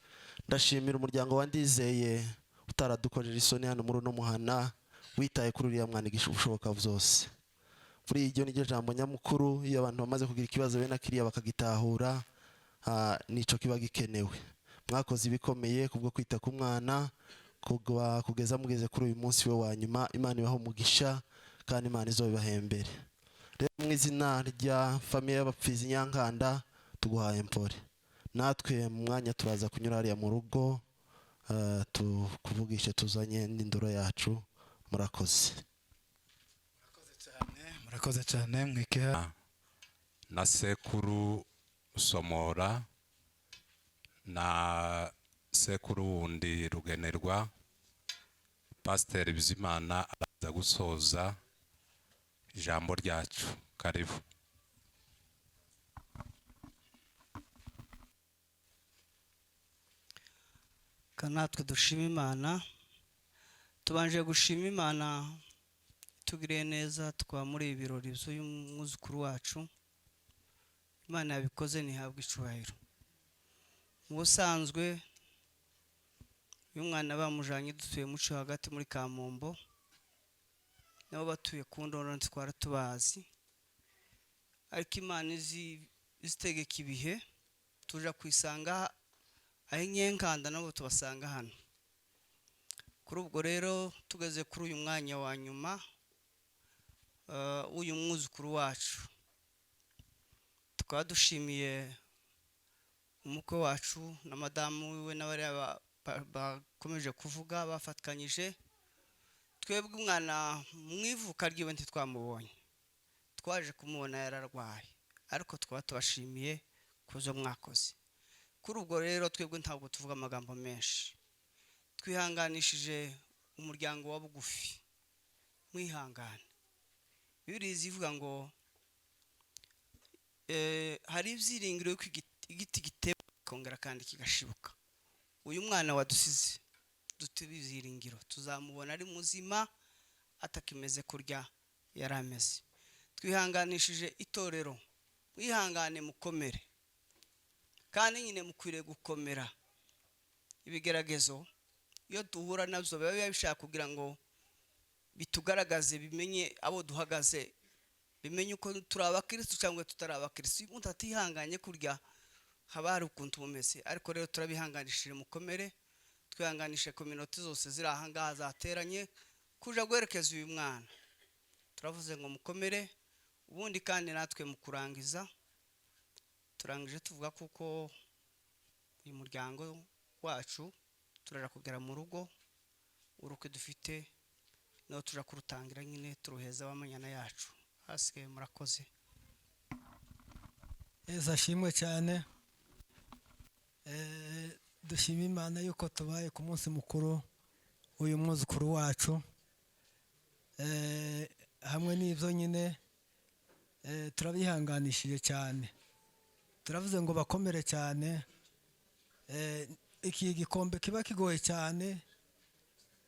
[SPEAKER 14] ndashimira umuryango wa Ndizeye utaradukojeje isoni hano muri uno muhana, witaye kuri uriya mwana ibishoboka byose. Buriya iryo ni ryo jambo nyamukuru. Iyo abantu bamaze kugira ikibazo bene kiriya bakagitahura, nico kiba gikenewe. Mwakoze ibikomeye kubwo kwita ku mwana kugeza mugeze kuri uyu munsi we wa nyuma. Imana ibahe umugisha kandi Imana izobibahembere. Rero mu izina rya famille y'Abapfizi Nyankanda tuguhaye mpore. Natwe mu mwanya turaza kunyura hariya mu rugo, tukuvugishe tuzanye n'indoro yacu. Murakoze.
[SPEAKER 9] Murakoze cyane mwike.
[SPEAKER 15] Na sekuru Somora na sekuru wundi Rugenerwa, Pasiteri Bizimana araza gusoza ijambo ryacu. Karibu.
[SPEAKER 16] Natwe dushima Imana, tubanje gushima Imana itugiriye neza tukaba muri ibi birori by'uyu mwuzukuru wacu. Imana yabikoze ntihabwe icubahiro. Mu busanzwe uyu mwana bamujanye dutuye muco hagati muri Kamombo, nabo batuye ku Ndondo twara tubazi, Ariko Imana izitegeka ibihe, tuja kwisanga aho Inyenkanda nabo tubasanga hano. Kuri ubwo rero tugeze kuri uyu mwanya wa nyuma w'uyu mwuzukuru wacu, tukaba dushimiye umukwe wacu na madamu wiwe n'abariya bakomeje kuvuga bafatikanyije. Twebwe umwana mu ivuka ryiwe ntitwamubonye, twaje kumubona yararwaye, ariko tukaba tubashimiye kuzo mwakoze. Kuri ubwo rero twebwe ntabwo tuvuga amagambo menshi, twihanganishije umuryango wa bugufi, mwihangane. Bibiliya ivuga ngo hari ibyiringiro yuko igiti giteba kongera kandi kigashibuka. Uyu mwana wadusize dufite ibyiringiro, tuzamubona ari muzima atakimeze kurya yari ameze. Twihanganishije itorero, mwihangane mukomere, kandi nyine mukwiriye gukomera. Ibigeragezo iyo duhura nabyo biba bishaka kugira ngo bitugaragaze, bimenye abo duhagaze, bimenye uko turi abakristo cyangwa tutari abakristo. Iyo umuntu atihanganye kurya haba hari ukuntu bumeze, ariko rero turabihanganishije mukomere. Twihanganishe kominote zose ziri aha ngaha zateranye kuja guherekeza uyu mwana, turavuze ngo mukomere. Ubundi kandi natwe mu kurangiza turangije tuvuga kuko uyu muryango wacu turaja kugera mu rugo, urukwe dufite no tuja kurutangira nyine turuheza abamanyana yacu. Hasigaye murakoze.
[SPEAKER 4] Yesu ashimwe cyane. Dushima Imana yuko tubaye ku munsi mukuru uyu mwuzukuru wacu. Hamwe n'ibyo nyine turabihanganishije cyane, turavuze ngo bakomere cyane. Iki gikombe kiba kigoye cyane,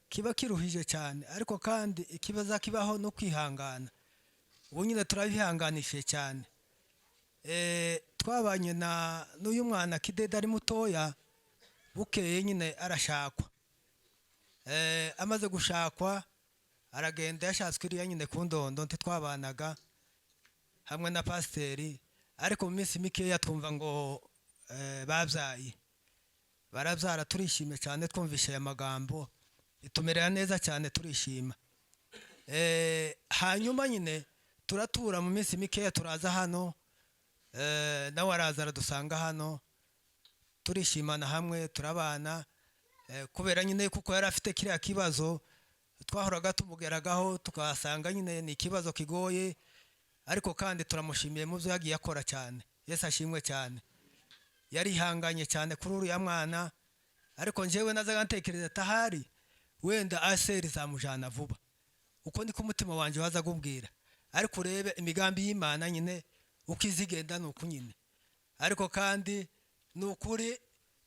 [SPEAKER 4] kiba kiruhije cyane, ariko kandi ikibaza kibaho no kwihangana. Ubu nyine turabihanganishije cyane. Twabanye na n'uyu mwana Kidede ari mutoya, bukeye nyine arashakwa. Amaze gushakwa aragenda, yashatswe iriya nyine ku ndondo ntitwabanaga hamwe na pasiteri, ariko mu minsi mikeya twumva ngo babyaye, barabyara. Turishimye cyane twumvishe aya magambo, itumerera neza cyane, turishima. Hanyuma nyine turatura mu minsi mikeya turaza hano, nawe araza aradusanga hano, turishimana hamwe turabana. Kubera nyine kuko yari afite kiriya kibazo twahoraga tumugeragaho, tukasanga nyine ni ikibazo kigoye, ariko kandi turamushimiye mu byo yagiye akora cyane. Yesu ashimwe cyane, yarihanganye cyane kuri uriya mwana. Ariko njyewe nazaga ntekereza atahari wenda aseri zamujana vuba, uko niko umutima wanjye waza kubwira. Ariko urebe imigambi y'Imana nyine uko izigenda ni uku nyine. Ariko kandi ni ukuri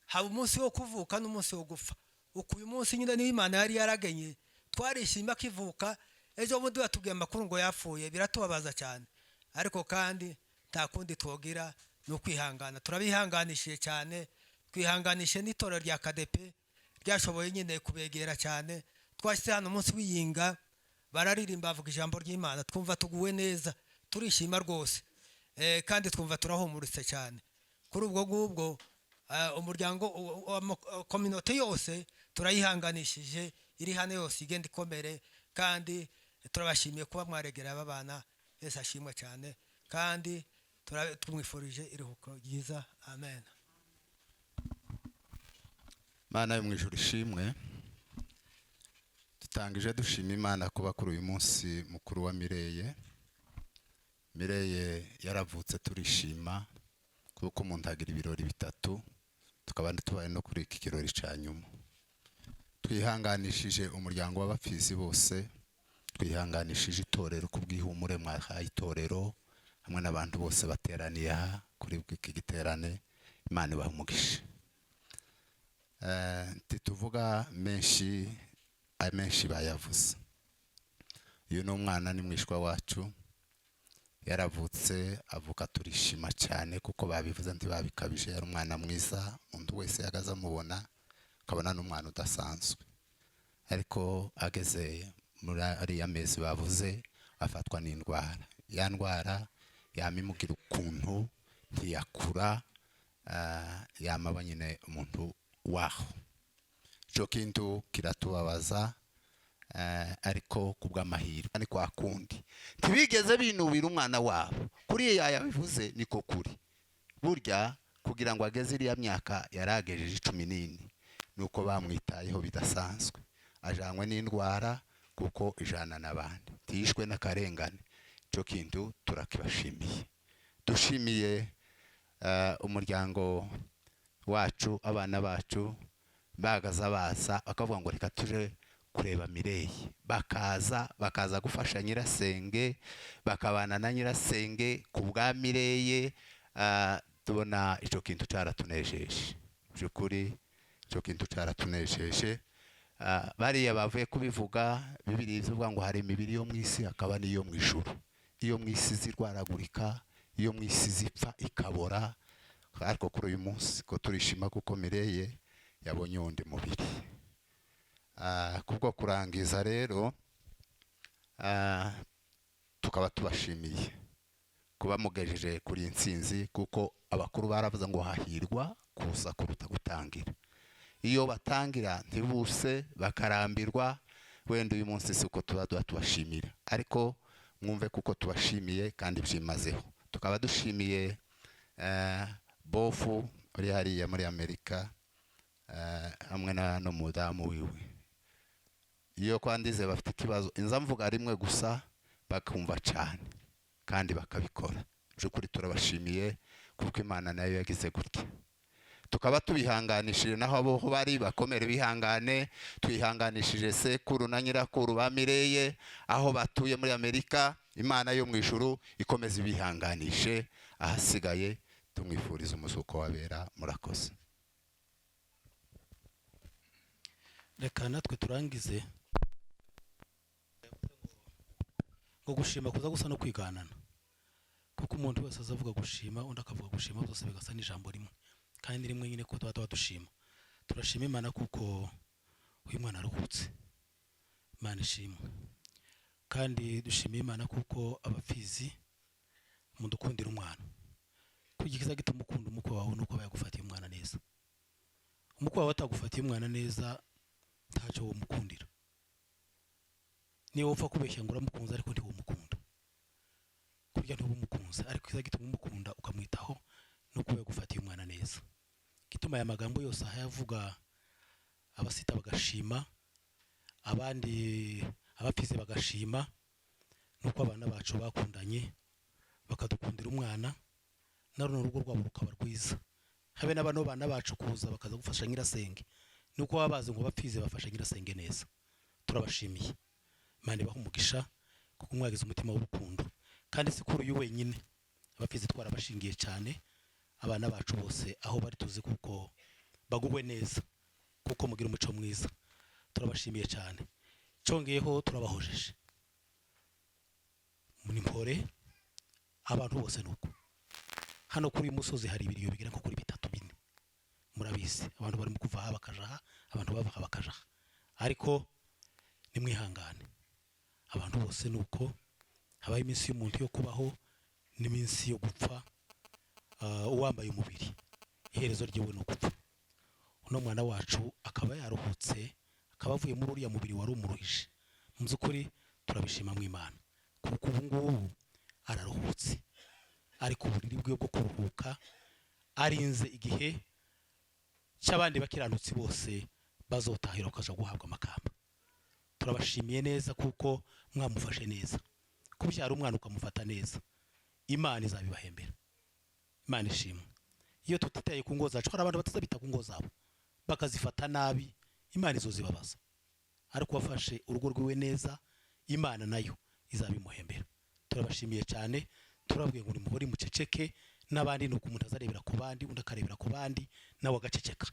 [SPEAKER 4] haba umunsi wo kuvuka n'umunsi wo gupfa. Uku uyu munsi nyine niyo Imana yari yaragenye, twarishima akivuka. Ejo bundi batubwiye amakuru ngo yapfuye, biratubabaza cyane, ariko kandi nta kundi twogira ni ukwihangana. Turabihanganishije cyane, twihanganishe n'itorero rya KDP ryashoboye nyine kubegera cyane. Twashyize hano umunsi w'iyinga, bararirimba bavuga ijambo ry'Imana, twumva tuguwe neza, turishima rwose. Kandi twumva turahumuritse cyane. Kuri ubwo ngubwo umuryango kominote yose turayihanganishije, iri hano yose igenda ikomere, kandi turabashimiye kuba mwaregera aba bana. Yesu ashimwe cyane, kandi tumwifurije iruhuko ryiza. Amen.
[SPEAKER 17] Mana yo mu ijuru ishimwe. Dutangije dushima Imana kuba kuri uyu munsi mukuru wa Mireye. Mireye yaravutse turishima, kuko umuntu agira ibirori bitatu, tukaba tubaye no kuri iki kirori cya nyuma. Twihanganishije umuryango w'abapfizi bose, twihanganishije itorero kubwihumure mwahaye itorero hamwe n'abantu bose bateraniye aha kuri iki giterane. Imana ibahe umugisha. Ntituvuga menshi, amenshi bayavuze. Uyu ni umwana ni mwishwa wacu, yaravutse avuka turishima cyane, kuko babivuze ntibabikabije. Yari umwana mwiza, umuntu wese yagaza amubona akabona n'umwana udasanzwe. Ariko ageze muri ariya mezi bavuze afatwa n'indwara. Ya ndwara Yamimugira ukuntu ntiyakura, yamaba nyine umuntu waho. Ico kintu kiratubabaza, ariko kubw'amahirwe ni kwa kundi ntibigeze binubira umwana wabo. Kuri yabivuze niko kuri, burya kugira ngo ageze iriya myaka yaragejeje 14 nuko bamwitayeho bidasanzwe, ajanywe n'indwara kuko ijana n'abandi, tishwe n'akarengane. Ico kintu turakibashimiye. Dushimiye umuryango wacu, abana bacu bagaza baza bakavuga ngo reka tuje kureba Mireille, bakaza gufasha nyirasenge, bakabana na nyirasenge ku bwa Mireille. Tubona ico kintu cyaratunejeje byukuri, ico kintu cyaratunejeje. Bariya bavuye kubivuga, Bibiliya ivuga ngo hari imibiri yo mu isi hakaba n'iyo mu ijuru. Iyo mu isi zirwaragurika, iyo mu isi zipfa ikabora, ariko kuri uyu munsi ko turishima kuko Mireille yabonye undi mubiri. Kubwo kurangiza rero, tukaba tubashimiye kuba mugejeje kuri intsinzi, kuko abakuru baravuze ngo hahirwa kuza kuruta gutangira. Iyo batangira ntibuse bakarambirwa, wenda uyu munsi si uko tuba tubashimira, ariko mwumve kuko tubashimiye kandi byimazeho. Tukaba dushimiye bofu uri hariya muri Amerika, hamwe na n'umudamu wiwe. Iyo kwandize bafite ikibazo inza mvuga rimwe gusa bakumva cyane kandi bakabikora. Byukuri turabashimiye kuko Imana nayo yagize gutya. Tukaba tubihanganishije naho abo bari bakomere bihangane, twihanganishije sekuru na nyirakuru ba Mireille aho batuye muri Amerika. Imana yo mu ijuru ikomeza ibihanganishe, ahasigaye tumwifuriza umuzuko wabera. Murakoze.
[SPEAKER 18] Reka natwe turangize ngo gushima kuza gusa no kwiganana, kuko umuntu wese azavuga gushima undi akavuga gushima, byose bigasa n'ijambo rimwe kandi rimwe nyine ko tuba dushima. Turashima Imana kuko uyu mwana aruhutse, Imana ishimwe. Kandi dushima Imana kuko abapfizi mudukundira umwana. Kugikiza gituma ukunda umukwe wawe nuko bayagufatiye umwana neza. Umukwe wawe atagufatiye umwana neza ntacyo womukundira. Niyo upfa kubeshya ngo uramukunze ariko ntiwomukunda, kurya ntubumukunze, ariko kiza gituma umukunda ukamwitaho nuko yagufatiye umwana neza. Gituma aya magambo yose ahayavuga abasita bagashima, abandi abapfize bagashima, nuko abana bacu bakundanye bakadukundira umwana, na runo rugo rwabo rukaba rwiza. Habe n'abano bana bacu kuza bakaza gufasha nyirasenge, nuko babazi ngo bapfize bafasha nyirasenge neza. Turabashimiye, Imana ibahe umugisha kuko mwagize umutima w'urukundo. Kandi si kuri uyu wenyine, abapfize twarabashingiye cyane, abana bacu bose aho bari tuzi kuko bagugwe neza, kuko mugira umuco mwiza. Turabashimiye cyane. Congeyeho turabahojeje muri mpore abantu bose nuko hano kuri uyu musozi hari ibiriyo bigera nko kuri 3 4, murabizi abantu barimo kuva aha bakajaha, abantu bava aha bakajaha, ariko nimwihangane abantu bose nuko habaye iminsi y'umuntu yo kubaho n'iminsi yo gupfa. Uwambaye umubiri iherezo ryiwe no gupfa. Uno mwana wacu akaba yaruhutse, akaba avuye muri uriya mubiri wari umuruhije. Mu by'ukuri turabishima mu Imana kuko ubu ngubu araruhutse, ariko uburiri bwe bwo kuruhuka arinze igihe cy'abandi bakiranutsi bose bazotahira bakaja guhabwa amakamba. Turabashimiye neza kuko mwamufashe neza. Kubyara umwana ukamufata neza, Imana izabibahembera. Imana ishimwe. Iyo tutitaye ku ngo zacu, hari abantu batazabita ku ngo zabo bakazifata nabi, Imana izozibabaza. Ariko wafashe urugo rwiwe neza, Imana nayo izabimuhembera. Turabashimiye cyane, turabwiye ngo nimuhore muceceke, n'abandi nuko umuntu azarebera ku bandi, undi akarebera ku bandi, nawe agaceceka.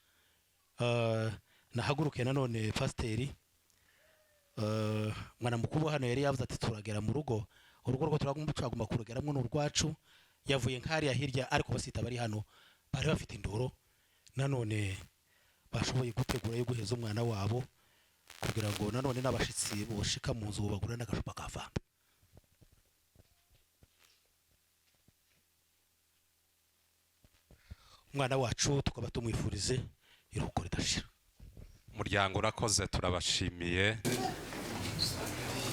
[SPEAKER 18] Nahaguruke nanone pasiteri mwana mukuru hano yari yavuze ati turagera mu rugo, urugo rwo turaguma kurugeramo n'urwacu. Yavuye nkariya hirya, ariko basita bari hano bari bafite indoro, nanone bashoboye gutegura yo guheza umwana wabo kugira ngo nanone n'abashitsi boshika mu nzu bagura n'agacupa ka fanta. Umwana wacu tukaba tumwifurize iruhuko ridashira.
[SPEAKER 15] Umuryango urakoze, turabashimiye.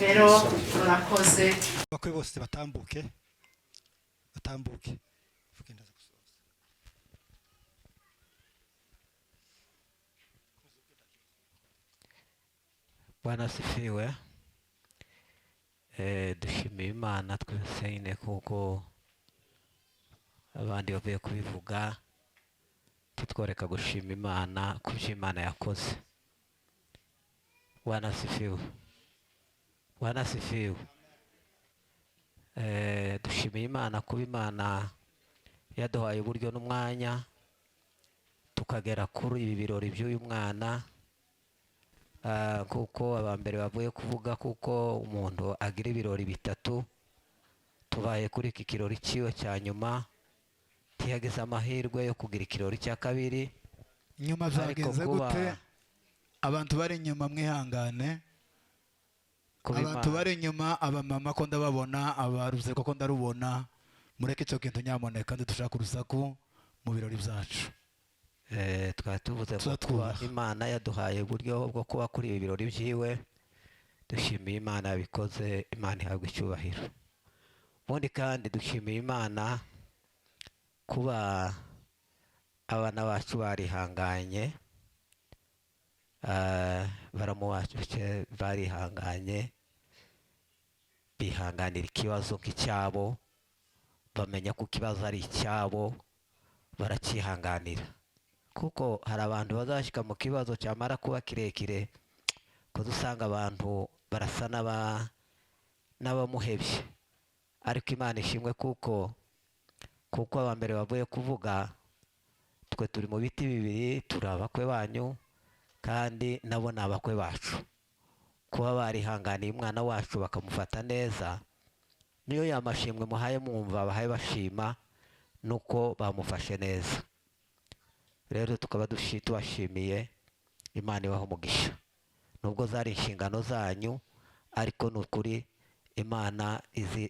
[SPEAKER 19] Rero murakoze.
[SPEAKER 12] Abakwe bose batambuke, batambuke. Vuga ndaza gusoza.
[SPEAKER 20] Bwana asifiwe. Dushimiye Imana twese nyine, kuko abandi bavuye kubivuga, titworeka gushima Imana ku byo Imana yakoze. Bwana asifiwe. Bwana asifiwe. Dushimiye Imana kuba Imana yaduhaye uburyo n'umwanya tukagera kuri ibi birori by'uyu mwana. Kuko abambere bavuye kuvuga kuko umuntu agira ibirori bitatu, tubaye kuri iki kirori cyiwe cya nyuma, ntiyagize amahirwe yo kugira ikirori cya kabiri.
[SPEAKER 9] Nyuma
[SPEAKER 20] Ariko
[SPEAKER 9] byagenze
[SPEAKER 20] kuba
[SPEAKER 9] gute? Abantu bari inyuma mwihangane.
[SPEAKER 20] Kuba
[SPEAKER 9] Abantu
[SPEAKER 20] Imana-
[SPEAKER 9] bari inyuma, abamama ko ndababona, abarubyiruko ko ndarubona, mureke icyo kintu nyamuneka, ntidushaka urusaku mu birori byacu.
[SPEAKER 20] Twari tuvuze ngo
[SPEAKER 9] Tuba
[SPEAKER 20] kuba
[SPEAKER 9] twubaha.
[SPEAKER 20] Imana yaduhaye uburyo bwo kuba kuri ibi birori byiwe, dushimiye Imana yabikoze, Imana ihabwa icyubahiro. Ubundi kandi dushimiye Imana kuba abana bacu barihanganye, baramu bacu barihanganye, bihanganira ikibazo nk'icyabo, bamenya ko ikibazo ari icyabo, baracyihanganira. Kuko hari abantu bazashyika mu kibazo cyamara kuba kirekire, kuko usanga abantu barasa n'abamuhebye. Ariko Imana ishimwe kuko abambere bavuye kuvuga, twe turi mu biti bibiri, turi abakwe banyu kandi nabo ni abakwe bacu. Kuba barihanganiye umwana wacu bakamufata neza, niyo yamashimwe muhaye mwumva bahaye bashima nuko bamufashe neza. Rero tukaba tubashimiye, Imana ibahe umugisha. Nubwo zari inshingano zanyu, ariko ni ukuri Imana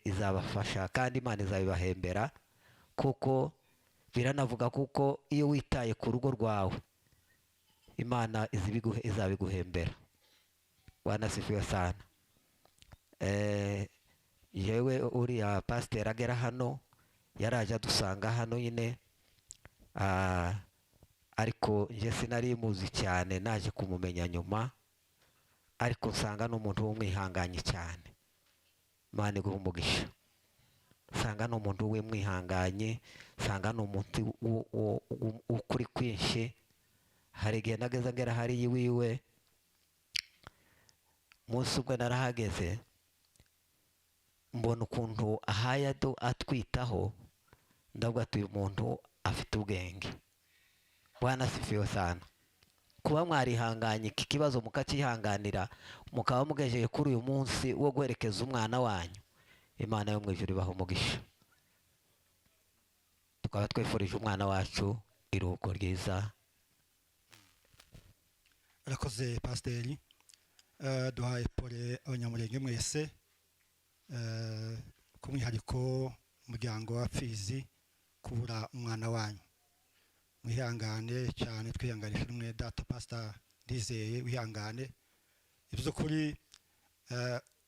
[SPEAKER 20] izabafasha kandi Imana izabibahembera, kuko biranavuga kuko iyo witaye ku rugo rwawe Imana izabiguhembera. Bwana asifiwe sana. Yewe uriya pasiteri agera hano, yaraje adusanga hano nyine, ariko njye sinari muzi cyane, naje kumumenya nyuma, ariko nsanga ni umuntu w'umwihanganye cyane. Imana iguhe umugisha. Nsanga ni umuntu w'umwihanganye, nsanga ni umuntu w'ukuri kwinshi. Hari igihe nageze ngera hariya iwiwe, umunsi umwe narahageze mbona ukuntu ahaye atwitaho, ndavuga ati uyu muntu afite ubwenge. Bwana asifiwe sana. Kuba mwarihanganye iki kibazo mukakihanganira, mukaba mugejeye kuri uyu munsi wo guherekeza umwana wanyu, Imana yo mu ijuru ibahe umugisha. Tukaba twifurije umwana wacu iruhuko ryiza.
[SPEAKER 12] Arakoze pasiteri. Duhaye pole abanyamurenge mwese, ku mwihariko umuryango wa Pfizi kubura umwana wanyu. Mwihangane cyane, twihanganisha umwe data pastor Ndizeye, wihangane. Iby'ukuri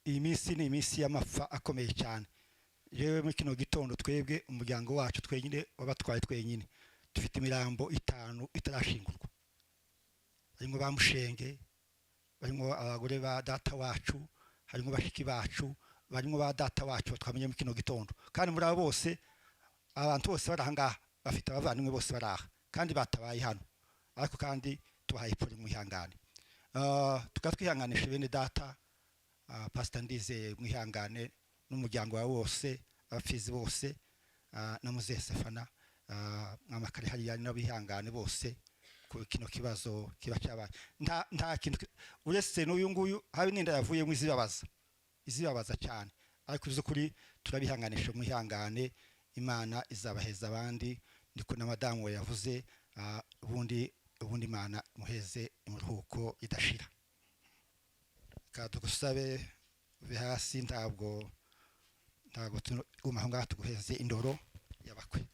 [SPEAKER 12] iyi minsi ni iminsi y'amapfa akomeye cyane. Yewe muri kino gitondo twebwe umuryango wacu twenyine wabatwaye twenyine, dufite imirambo 5 itarashingurwa. Harimo ba Mushenge, barimo abagore ba data wacu, harimo bashiki bacu, barimo ba data wacu twamenye mu kino gitondo. Kandi muri abo bose, abantu bose bari aha ngaha bafite abavandimwe bose bari aha kandi batabaye hano, ariko kandi tubahaye pole mwihangane. Tukaba twihanganisha bene data, Pastor Ndizeye mwihangane n'umuryango wawe wose, abafizi bose, na Muzehe Sefana, amakare hariya n'abihangane bose ku kino kibazo kiba cyabaye. Nta kintu uretse n'uyu nguyu habe n'inda yavuyemo izibabaza cyane, ariko by'ukuri turabihanganisha mwihangane, Imana izabaheza abandi. Niko na madamu we yavuze, ubundi Imana muheze imuruhuko idashira. Ka tugusabe uve hasi, ntabwo tuguma aho ngaho tuguheze indoro y'abakwe.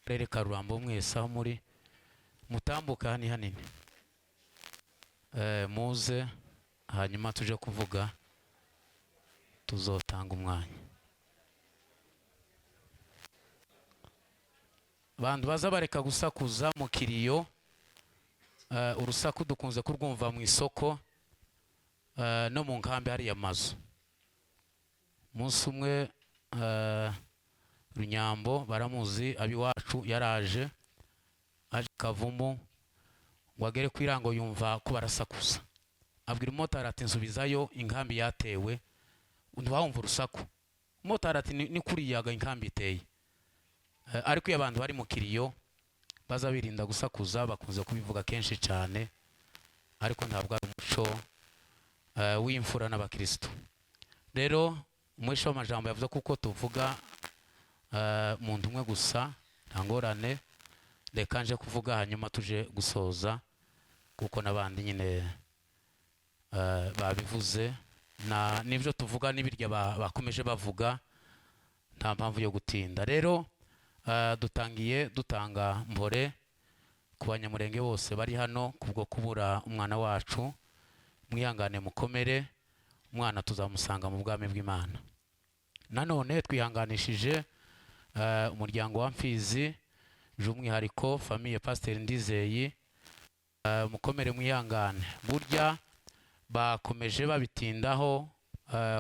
[SPEAKER 10] Karere ka Rurambo mwese aho muri mutambuka hani hanini, muze hanyuma tuje kuvuga, tuzotanga umwanya. Abantu baza bareka gusakuza mu kiriyo. Urusaku dukunze kurwumva mu isoko no mu nkambi hariya mazu. Umunsi umwe Runyambo baramuzi abiwacu yaraje aje Kavumu ngo agere ku irango yumva ko barasakuza, abwira umumotari ati nsubizayo inkambi yatewe, ntiwumva urusaku. Umumotari ati ni kuriyaga inkambi iteye. Ariko iyo abantu bari mu kiriyo baza birinda gusakuza, bakunze kubivuga kenshi cyane, ariko ntabwo ari umuco w'imfura n'abakristo. Rero umwisho w'amajambo yavuze kuko tuvuga muntu umwe gusa nta ngorane, reka nje kuvuga hanyuma tuje gusoza kuko n'abandi nyine babivuze na nibyo tuvuga n'ibirya bakomeje bavuga, nta mpamvu yo gutinda. Rero dutangiye dutanga mbore ku banyamurenge bose bari hano kubwo kubura umwana wacu. Mwihangane mukomere, umwana tuzamusanga mu bwami bw'Imana. Nanone twihanganishije umuryango wa Mfizi, by'umwihariko famille Pasteur Ndizeye, mukomere mwihangane. Burya bakomeje babitindaho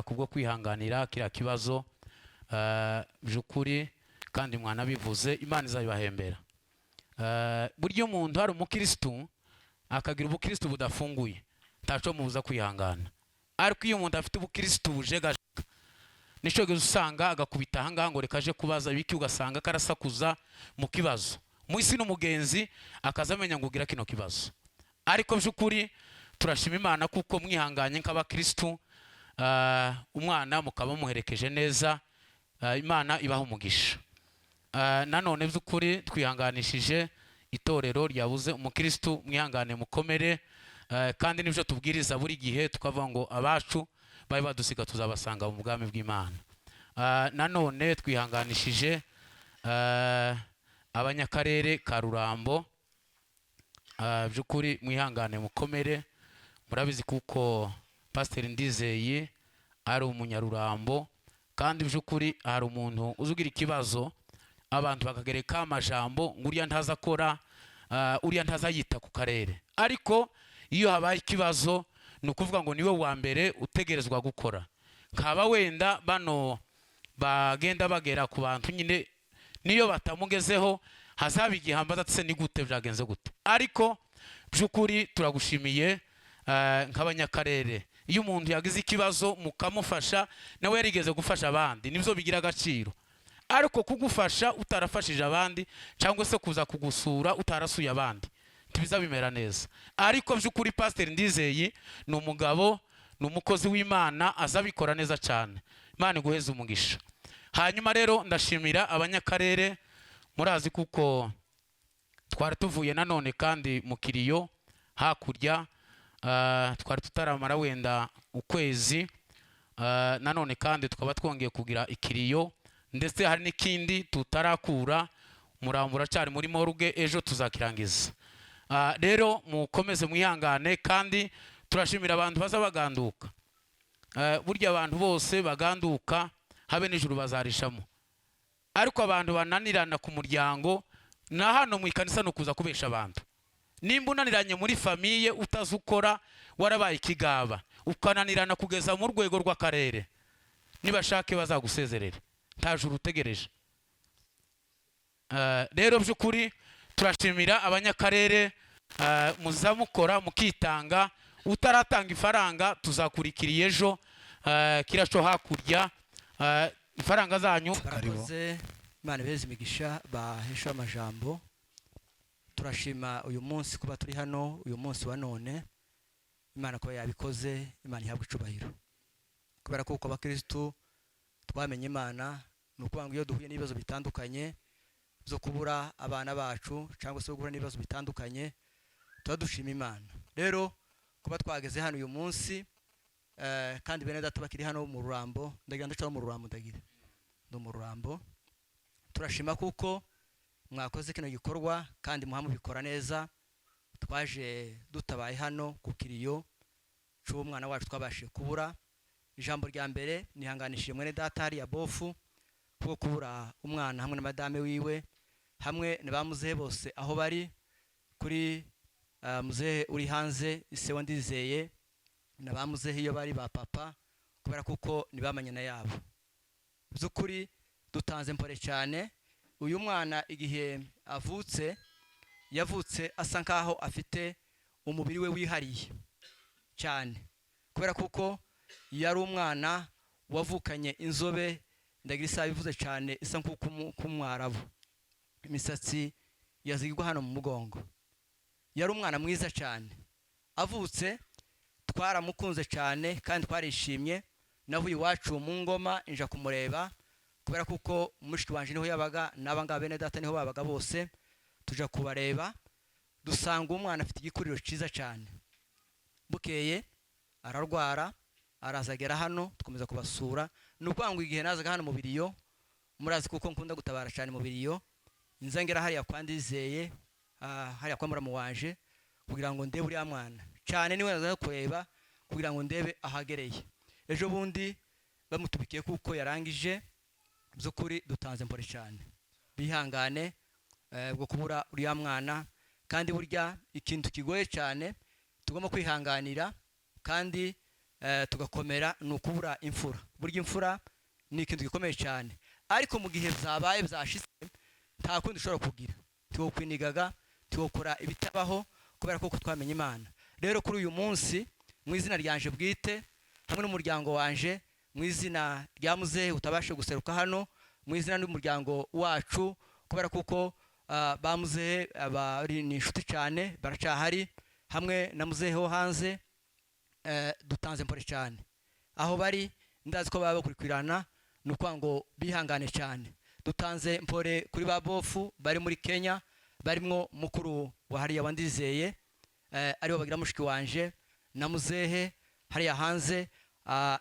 [SPEAKER 10] kubwo kwihanganira kiriya kibazo by'ukuri, kandi mwana bivuze Imana izabibahembera. Burya umuntu hari umukristo akagira ubukristo budafunguye ntaco mubuza kwihangana, ariko iyo umuntu afite ubukristo bujegajega nico usanga agakubita ahangaha ngo rekaje kubaza biki, ugasanga karasakuza mu kibazo mwisi n'umugenzi akazamenya ngo ugira kino kibazo. Ariko by'ukuri turashima Imana kuko mwihanganye nk'abakristo, umwana mukaba muherekeje neza, Imana ibaha umugisha. Nanone by'ukuri twihanganishije itorero ryabuze umukristo, mwihangane mukomere, kandi nibyo tubwiriza buri gihe tukavuga ngo abacu bari badusiga tuzabasanga mu bwami bw'Imana. Nanone twihanganishije abanyakarere ka Rurambo, by'ukuri mwihangane mukomere. Murabizi kuko Pasteur Ndizeye ari umunyarurambo, kandi by'ukuri hari umuntu uzugira ikibazo abantu bakagereka amajambo ngo uriya ntaza akora, uriya ntaza yita ku karere. Ariko iyo habaye ikibazo ni ukuvuga ngo niwe wa mbere utegerezwa gukora. Nkaba wenda bano bagenda bagera ku bantu nyine niyo batamugezeho hazaba igihamba atse ni gute byagenze gute. Ariko by'ukuri turagushimiye nk'abanyakarere, iyo umuntu yagize ikibazo mukamufasha nawe yarigeze gufasha abandi nibyo bigira agaciro. Ariko kugufasha utarafashije abandi cyangwa se kuza kugusura utarasuye abandi ntibiza bimera neza. Ariko by'ukuri Pasteur Ndizeye ni umugabo, ni umukozi w'Imana, azabikora neza cyane. Imana iguheze umugisha. Hanyuma rero ndashimira abanyakarere, murazi kuko twari tuvuye nanone kandi mu kiriyo hakurya, twari tutaramara wenda ukwezi, nanone kandi tukaba twongeye kugira ikiriyo, ndetse hari n'ikindi tutarakura, murambura cyari muri morgue, ejo tuzakirangiza. Rero mukomeze mwihangane, kandi turashimira abantu baza baganduka. Burya abantu bose baganduka habe n'ijuru bazarishamo, ariko abantu bananirana ku muryango na hano mu ikanisa no kuza kubesha abantu. Nimba unaniranye muri famille utazukora warabaye ikigaba, ukananirana kugeza mu rwego rw'akarere, nibashake bazagusezerere, nta juru utegereje. Rero by'ukuri turashimira abanyakarere, muzamukora mukitanga, utaratanga ifaranga tuzakurikiriye ejo kiraco hakurya, ifaranga zanyu.
[SPEAKER 4] Barakoze, Imana ibeze imigisha bahesha amajambo. Turashima uyu munsi kuba turi hano uyu munsi wa none, Imana kuba yabikoze, Imana ihabwe icubahiro. Kubera ko abakristo twamenye Imana, ni ukuvuga ngo iyo duhuye n'ibibazo bitandukanye zo kubura abana bacu cyangwa se guhura n'ibibazo bitandukanye, tuba dushima Imana. Rero kuba twageze hano uyu munsi, kandi bene data bakiri hano mu Rurambo, ndagira ndaca mu Rurambo, ndagira ndo mu Rurambo, turashima kuko
[SPEAKER 21] Mwakoze kino gikorwa kandi muhamubikora neza. Twaje dutabaye hano ku kiriyo c'umwana wacu twabashije kubura. Ijambo rya mbere nihanganishije mwene data hariya bofu kuko kubura umwana hamwe na madame wiwe hamwe na ba muzehe bose aho bari, kuri muzehe uri hanze ise wa Ndizeye na ba muzehe iyo bari ba papa, kubera kuko nibamanye na yabo. By'ukuri dutanze mpore cyane. Uyu mwana igihe avutse yavutse asa nkaho afite umubiri we wihariye cyane, kubera kuko yari umwana wavukanye inzobe, ndagira isaha ivuze cyane isa nk'uko imisatsi yazigwa hano mu mugongo. Yari umwana mwiza cyane, avutse twaramukunze cyane kandi twarishimye. Naho iwacu mu ngoma inja kumureba, kubera kuko mushiki wanje niho yabaga n'aba ngaba bene data niho babaga bose, tuja kubareba dusanga umwana afite igikuriro cyiza cyane. Bukeye ararwara arazagera hano, tukomeza kubasura. Nukwangwa igihe nazaga hano mu biriyo, murazi kuko nkunda gutabara cyane mu biriyo, nzangera hariya kwa Ndizeye, hariya kwa muramu wanje, kugira ngo ndebe uriya mwana cyane, niwe naza kureba kugira ngo ndebe ahagereye. Ejo bundi bamutubikiye kuko yarangije. By'ukuri dutanze mpore cyane, bihangane bwo kubura uriya mwana. Kandi burya ikintu kigoye cyane tugomba kwihanganira kandi tugakomera ni ukubura imfura. Burya imfura ni ikintu gikomeye cyane, ariko mu gihe byabaye byashitse nta kundi ushobora kugira, tuwokwinigaga tuwokora ibitabaho kubera ko twamenye Imana. Rero kuri uyu munsi mu izina ryanje bwite hamwe n'umuryango wanje, mu izina rya muzehe utabashe guseruka hano, mu izina n'umuryango wacu, kubera kuko ba muzehe bari ni inshuti cyane baracahari, hamwe na muzehe ho hanze, dutanze mpore cyane aho bari, ndazi ko baba bakurikirana, nuko ngo bihangane cyane. Dutanze mpore kuri ba bofu bari muri Kenya, barimwo mukuru wa hariya wandizeye, aribo bagira mushiki wanje na muzehe hariya hanze,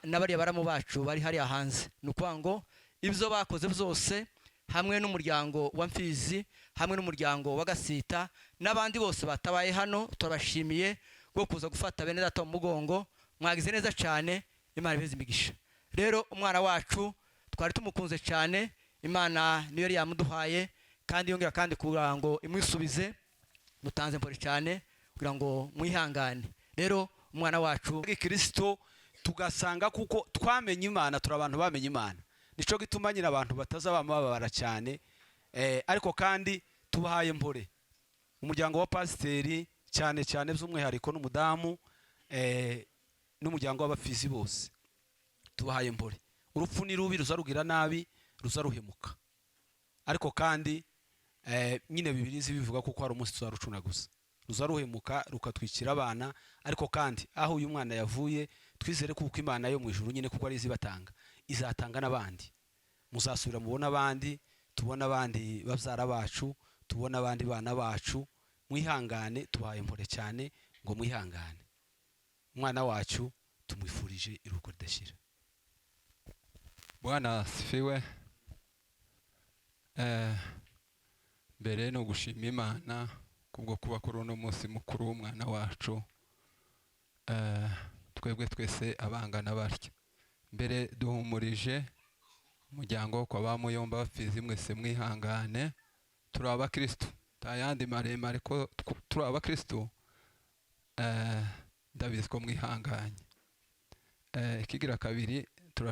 [SPEAKER 21] n'abariya baramu bacu bari hariya hanze. Nuko ngo ibyo bakoze byose hamwe n'umuryango wa Mfizi, hamwe n'umuryango wa Gasita n'abandi bose batabaye hano, turabashimiye bwo kuza gufata bene data mu mugongo. Mwagize neza cyane, Imana ibeze imigisha. Rero umwana wacu twari tumukunze cyane, Imana niyo yari yamuduhaye kandi yongera kandi kugira ngo imwisubize. Mutanze mpore cyane kugira ngo mwihangane. Rero umwana wacu
[SPEAKER 22] Kristo tugasanga kuko twamenye Imana, turi abantu bamenye Imana, nico gituma nyina abantu batazabamabara cyane. Ariko kandi tubahaye mpore umuryango wa pasiteri cyane cyane by'umwihariko n'umudamu, n'umuryango w'abafizi bose, tubahaye mpore. Urupfu ni rubi, ruzarugira nabi, ruzaruhemuka, ariko kandi nyine Bibiliya bivuga kuko hari umunsi tuzarucuna gusa, ruzaruhemuka rukatwikira abana. Ariko kandi aho uyu mwana yavuye twizere kuko Imana yo mu ijuru nyine kuko ari izibatanga, izatanga n'abandi. Muzasubira mubona abandi, tubona abandi babyara bacu, tubona abandi bana bacu. Mwihangane, tubaye mpore cyane ngo mwihangane. Umwana wacu tumwifurije iruhuko ridashira.
[SPEAKER 7] Bwana asifiwe. Mbere no gushima Imana kubwo kuba kuri uno munsi mukuru w'umwana wacu, twebwe twese abangana batya. Mbere duhumurije umuryango kwa ba Muyomba Bafizi, mwese mwihangane, turi abakristo, tayandi maremare ko turi abakristo. Ndabizi ko mwihanganye. Ikigira kabiri